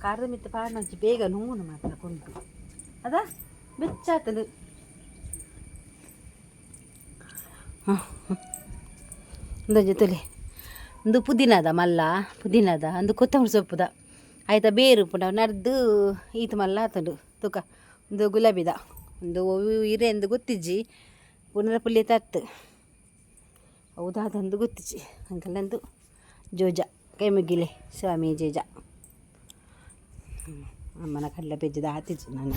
ಖಾರದ ಮಿತ್ತ ಪಾಡ್ನಂಚಿ ಬೇಗ ನುಂಗುನು ಮಾತ್ರ ಕುಂಟು ಅದ ಬೆಚ್ಚಾತದು. ಹಾಂ ಉಂದೊಂಜಿ ತುಲೆ ಉಂದು ಪುದೀನದ ಮಲ್ಲ ಪುದೀನದ ಅಂದು ಕೊತ್ತಂಬರಿ ಸೊಪ್ಪುದ ಆಯ್ತಾ ಬೇರು ಪುಂಡ ನರ್ದು ಈತ್ ಮಲ್ಲ ಆತುಂಡು ತುಕ ಉಂದು ಗುಲಾಬಿದ ಉಂದು ಒವು ಇರೆ ಎಂದು ಗೊತ್ತಿಜ್ಜಿ ಪುನರ ಪುಲ್ಲಿ ತತ್ತು ಹೌದಾದಂದು ಗೊತ್ತಿಜ್ಜಿ ಅಂಕಲಂದು ಜೋಜ ಕೈ ಮುಗಿಲೆ ಸ್ವಾಮಿ ಜೇಜ ಅಮ್ಮನ ಕಡಲೆ ಪೆಜ್ಜದ ಆತಿಜ್ಜಿ ನಾನು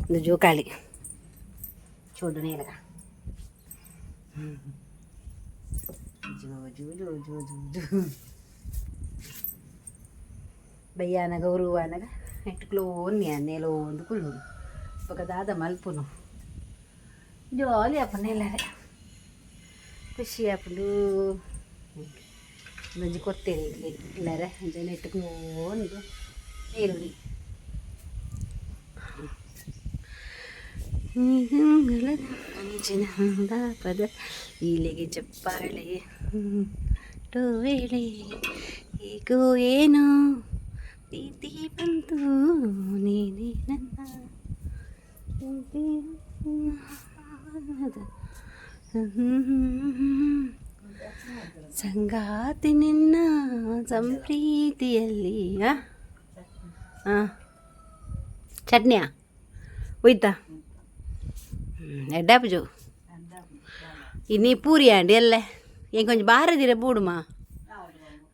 ಒಂದು ಜೋಕಾಲಿ ಚೋಡು ನೇರಗ ಜೋ ಜೋ ಜೋ ಜೋ ಜೋ ಜೋ ಬಯ್ಯಾನಗ ಉರುವಾನಗ ನೆಟ್ ಕ್ಲೋನ್ ನೆಲೋಂದು ಕುಲ್ಲುನು ಬೊಕ ದಾದ ಮಲ್ಪುನು ಜಾಲಿ ಆಪುಂಡು ಎಲ್ಲರೆ ಖುಷಿ ಆಪುಂಡು ಒಂಜಿ ಕೊರ್ತೆರ್ ಇಲ್ಲರೆ ಅಂಚ ನೆಟ್ ಕ್ಲೋನ್ದು ನೀರುಡಿ ಪದ ಇಲ್ಲಿಗೆ ಚಪ್ಪಾಳೆ ವೇಳೆ ಈಗೋ ಏನೋ ಪ್ರೀತಿ ಬಂತು ನೀನೇ ನನ್ನ ಸಂಗಾತಿ ನಿನ್ನ ಸಂಪ್ರೀತಿಯಲ್ಲಿ. ಹಾಂ ಚಟ್ನಿಯಾ ಹೋಯ್ತಾ ಎಡ್ಡಾಪುಜು ಇನಿ ಪೂರಿ ಆಂಡ್ ಎಲ್ಲೆ ಇಂಕೊಂಚ ಬಾರದಿರ ಬೂಡುಮಾ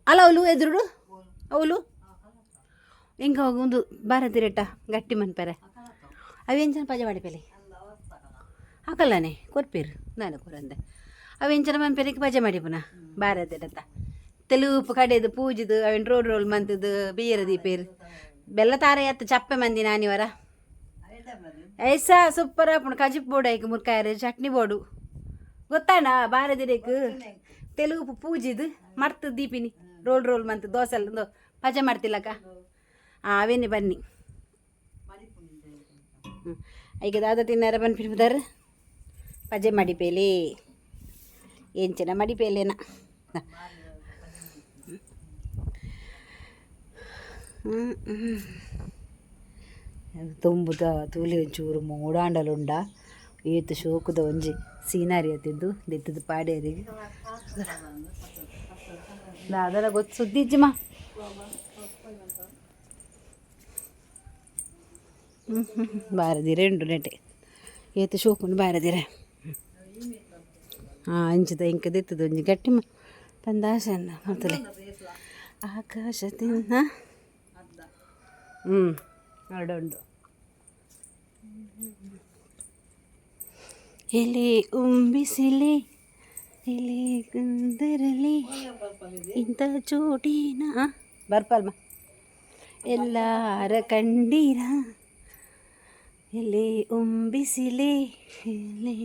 ಅಲ್ಲ ಅವಳು ಎದುರುಡು ಅವಳು ಇಂಕ ಒಂದು ಬಾರದಿರಟ ಗಟ್ಟಿ ಮನ್ಪೆರೆ. ಅವೆಂಚನ ಪಜೆ ಮಡಿಪೆಲೆ ಹಾಕಲ್ಲನೆ ಕೊರ್ಪೇರು ನಾನು ಕೊರಂದೆ. ಅವೆಂಚನ ಮನ್ಪೆರಿಗೆ ಪಜೆ ಮಡಿಪುನ ಬಾರದೆಡತ್ತ ತೆಲುಪು ಕಡೆದು ಪೂಜಿದು ಅವೆನ್ ರೋಡ್ ರೋಲ್ ಮಂತದು ಬೀರ ದೀಪೇರು ಬೆಲ್ಲ ತಾರೆ ಅತ್ತ ಚಪ್ಪೆ ಮಂದಿ ನಾನಿವರ ಐಸಾ ಸೂಪರ್ ಆಪುಂಡು. ಕಜಿಪ್ ಬೋಡು, ಐಕ್ ಮುರ್ಕಾಯರೆ ಚಟ್ನಿ ಬೋಡು. ಗೊತ್ತಾಣ ಬಾರದಿರೇಕ್ ತೆಲುಗು ಪೂಜಿದು ಮರ್ತು ದೀಪಿನಿ ರೋಲ್ ರೋಲ್ ಮಂತ್ ದೋಸೆ ಎಲ್ಲ ಪಜೆ ಮಾಡ್ತಿಲ್ಲಕ್ಕ. ಹಾಂ, ಅವೇನೆ ಬನ್ನಿ. ಹ್ಞೂ, ಈಗ ದಾದ ತಿನ್ನಾರ ಬನ್ಪಿರ್ಬದಾರ. ಪಜೆ ಮಡಿಪೇಲೆ ಎಂಚಿನ ಮಡಿಪೇಲೆನ. ಹ್ಞೂ, ತುಂಬುದ ತೂಲೆ ಒಂಚೂರು ಮೋಡಾಂಡಲುಂಡ. ಏತ್ ಶೋಕುದ ಒಂಜಿ ಸೀನರಿ ಅತ್ತಿದ್ದು ದೆತ್ತದ ಪಾಡ್ಯರಿಗೆ ದಾದಲ ಗೊತ್ತು ಸುದ್ದಿಜ್ಜಮ್ಮ. ಬಾರದಿರೆ ಉಂಡು ನೆಟೆ. ಏತ್ ಶೋಕುಂಡು ಬಾರದಿರೆ. ಹಾಂ, ಅಂಚಿದ ಇಂಕ ದೆತ್ತದ ಒಂಜಿ ಗಟ್ಟಿ ಪಂದಾಸೆ ಮೊದಲೇ ಆಕಾಶ ತಿನ್ನ. ಹ್ಞೂ, ಉಂಡು. ಎಲೆ ಉಂಬಿಸಿಲೆ ಎಲೆ ಗುಂದರಲಿ ಇಂಥ ಜೋಡಿನ ಬರ್ಪಲ್ಮ ಎಲ್ಲಾರ ಕಂಡೀರ. ಎಲೆ ಉಂಬಿಸಿಲೆ ಎಲೆ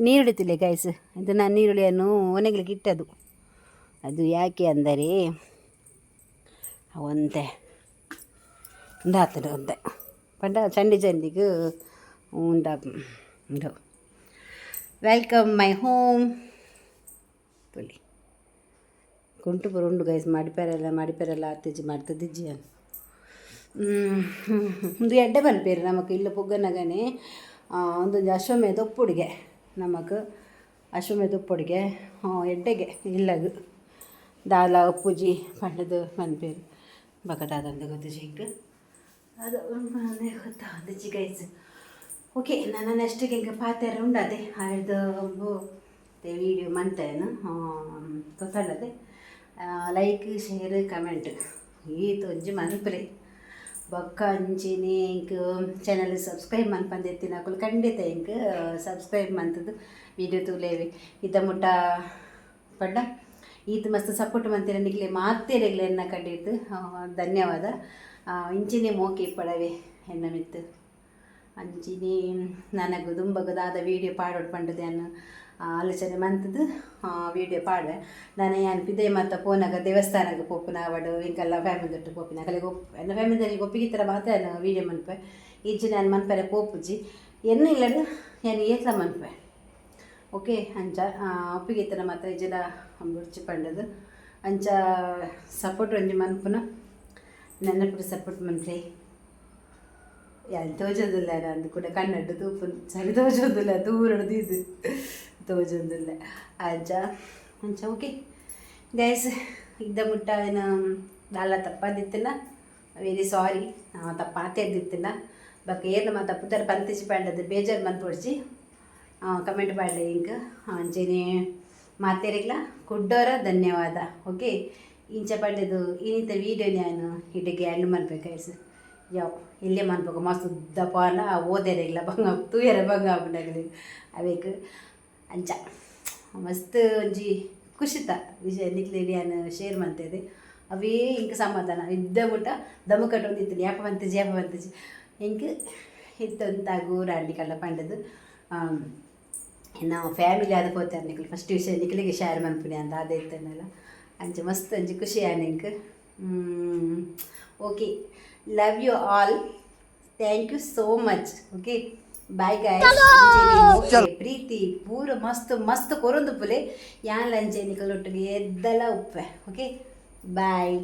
ನೀರುಳ್ಳಿ ತಿಳಿ ಗೈಸ್. ಇದು ನಾನು ನೀರುಳ್ಳಿಯನ್ನು ಒಣಗಲಿಕ್ಕೆ ಇಟ್ಟದು. ಅದು ಯಾಕೆ ಅಂದರೆ ಒಂತೆ ಉಂದಾತಂಡು ಒಂತೆ ಪಂಡ ಚಂಡಿ ಚಂಡಿಗೆ ಉಂಡ ಉಂಡು. Welcome my home. ತುಲಿ ಕುಂಟು ಪೂರ ಉಂಡು ಗೈಸ್. ಮಡಿಪೆರೆಲ್ಲ ಮಡಿಪೆರೆಲ್ಲ ಆತಿಜಿ ಮಾಡ್ತದಿಜ್ಜಿ. ಒಂದು ಎಡ್ಡೆ ಪನ್ಪೇರು ನಮಕ್ ಇಲ್ಲ ಪೊಗ್ಗನಗನೆ ಒಂದೊಂಜಿ ಅಶ್ವಮೇಧ ಉಪ್ಪುಡಿಗೆ ನಮಕ್ ಅಶ್ವಮೇಧ ಉಪ್ಪುಡಿಗೆ ಎಡ್ಡೆಗೆ ಇಲ್ಲಗ್ ದಾಲ ಉಪ್ಪುಜಿ ಪಂಡದು ಪನ್ಪೇರು. ಬೊಕ ದಾದಂದ ಗೊತ್ತುಜಿ ಎಂಕ್. ಅದು ಗೊತ್ತಾಂದಿಜ್ಜಿ ಗೈಸ್. ಓಕೆ, ನಾನು ನೆಕ್ಸ್ಟಿಗೆ ಎಂಕ್ ಪಾತೆರ ಉಂಡತೆ ಆಯ್ದು ವೀಡಿಯೋ ಮಂತೇನು ಗೊತ್ತಾಂಡತೆ. ಲೈಕ್, ಶೇರ್, ಕಮೆಂಟ್ ಈತ್ ಒಂಜಿ ಮನ್ಪುಲೆ. ಬೊಕ್ಕ ಅಂಚಿನೆ ಎಂಕ್ ಚಾನಲ್ ಸಬ್ಸ್ಕ್ರೈಬ್ ಮನ್ಪಂದೆ ಇತ್ತಿನಕುಲು ಖಂಡಿತ ಎಂಕ್ ಸಬ್ಸ್ಕ್ರೈಬ್ ಮಂತುದು ವೀಡಿಯೋ ತೂಲೇವಿ. ಇತ್ತ ಮುಟ್ಟ ಪಂಡ ಈತ್ ಮಸ್ತ್ ಸಪೋರ್ಟ್ ಮಂತಿರ ನಿಕ್ಲೆ ಮಾತೆರೆಗ್ಲ ಎನ್ನ ಕಡೆಟ್ ಧನ್ಯವಾದ. ಇಂಚಿನೆ ಮೋಕೆ ಇಪ್ಪಡವೆ ಎನ್ನ ಮಿತ್ತು. ಅಂಚಿನೆ ನನಗೆ ದುಂಬಗ್ ದಾದ ವೀಡಿಯೋ ಪಾಡೋಡು ಪಂಡದು ಯಾನ್ ಆಲೋಚನೆ ಮಂತುದು ವೀಡಿಯೋ ಪಾಡುವೆ. ನಾನು ಯಾನ್ ಪಿದಯಿ ಮಾತ ಪೋನಾಗ ದೇವಸ್ಥಾನಕ್ಕೆ ಪೋಪುನ ಆವಡ್, ಎಂಕಲ್ಲ ಫ್ಯಾಮಿಲಿ ಪೋಪಿನ ಅಕಲೆಗ್ ಒಪ್ ಎನ್ನ ಫ್ಯಾಮಿಲಿ ಒಪ್ಪಿಗೆ ಮಾತ್ರ ಯಾನ್ ವೀಡಿಯೋ ಮನ್ಪೆ. ಇಜ್ಜಿ ನಾನು ಮನ್ಪೆರೆ ಪೋಪುಜಿ. ಎನ್ನ ಇಲ್ಲಡ್ ಯಾನ್ ಏತ್ಲ ಮನ್ಪೆ. ಓಕೆ, ಅಂಚ ಒಪ್ಪಿಗೆ ಇತ್ತನ ಮಾತ್ರ, ಇಜ್ಜಿಡ ಬುಡ್ಚಿ ಪಂಡದು. ಅಂಚ ಸಪೋರ್ಟ್ ಒಂಜಿ ಮನ್ಪುನ ನೆನಪುಡು ಸಪೋರ್ಟ್ ಮನ್ಪುಲೆ. ಯಾನ್ ತೋಜೊಂದುಲ್ಲ ಅಂದ್ ಕೂಡ ಕಣ್ಣಡ್ಡು ತೂಪುನು ಸರಿ ತೋಜೊಂದುಲ್ಲ, ದೂರಡು ದೀದು ತೋಜೊಂದುಲ್ಲ. ಅಂಚ ಅಂಚ ಓಕೆ ಗೈಸ್, ಇದ್ದ ಮುಟ್ಟ ಏನು ದಾಲ ತಪ್ಪಂದಿತ್ತಿನ ವೆರಿ ಸಾರಿ. ತಪ್ಪಾತೆರ್ದಿತ್ತಿನ ಬೊಕ ಏರ್ಲ ಮಾತ ಪುದರ್ ಪಂತಿಜಿ ಪಂಡದು ಬೇಜಾರು ಮನ್ಪೊಡ್ಚಿ. Comment ಪಾಡ್ಲೆ ink. ಅಂಚೆನೆ ಮಾತೆರೆಗ್ಲ ಕುಡ್ಡೋರ ಧನ್ಯವಾದ. ಓಕೆ, ಇಂಚ ಪಂಡದು ಇನಿತ ವೀಡಿಯೋ ನಾನು ಇಡೆಗೆ ಎಂಡ್ ಮನ್ಪೆ ಗೈಸ್. ಯಾವ್ ಇಲ್ಲೇ ಮನ್ಪುಗ ಮಸ್ತ್ ಉದ್ದ ಪಾನ ಓದೆರೆಗ್ಲ ಬಂಗ ತೂಯರೆ ಬಂಗ ಆಪುಂಡು ಅವೇಕ್. ಅಂಚ ಮಸ್ತ್ ಒಂಜಿ ಖುಷಿತ ವಿಷಯ ನಿಕ್ಲೆಗ್ ಯಾನ್ ಶೇರ್ ಮಂತೇದೆ. ಅವೇ ಇಂಕ್ ಸಮಾಧಾನ ಇದ್ದ ಮುಟ್ಟ ದಮ್ಮು ಕಟ್ಟೊಂದಿತ್ತು. ಯಾಪ ಬಂತಿಜಿ, ಯಾಪ ಬಂತಿಜಿ ಎಂಕ್ ಇತ್ತೊಂದು ಗೂರಾಂಡಿ ಕಲ್ಲ ಪಂಡದು. ನಾವು ಫ್ಯಾಮಿಲಿ ಆದ್ ಪೋತೆರ್ ನಿಕುಲು ಫಸ್ಟ್ ವಿಷಯ ನಿಕ್ಲೆಗೆ ಶೇರ್ ಮನ್ಪುನಿ ಅಂತ ಅದೇ ಇತ್ತನಲ್ಲ. ಅಂಚ ಮಸ್ತ್ ಒಂಜಿ ಖುಷಿ ಆಂಡ್ ಎಂಕ್. Okay, love you all, thank you so much. Okay, bye guys. ಪ್ರೀತಿ ಪೂರ ಮಸ್ತ್ ಮಸ್ತ್ ಕೊರೊಂದು ಪುಲೆ. ಯಾನ್ಲ ಅಂಚೆ ನಿಕಲೊಟ್ಟಿಗೆ ಎದ್ದಲ ಉಪ್ಪೆ. Okay, bye.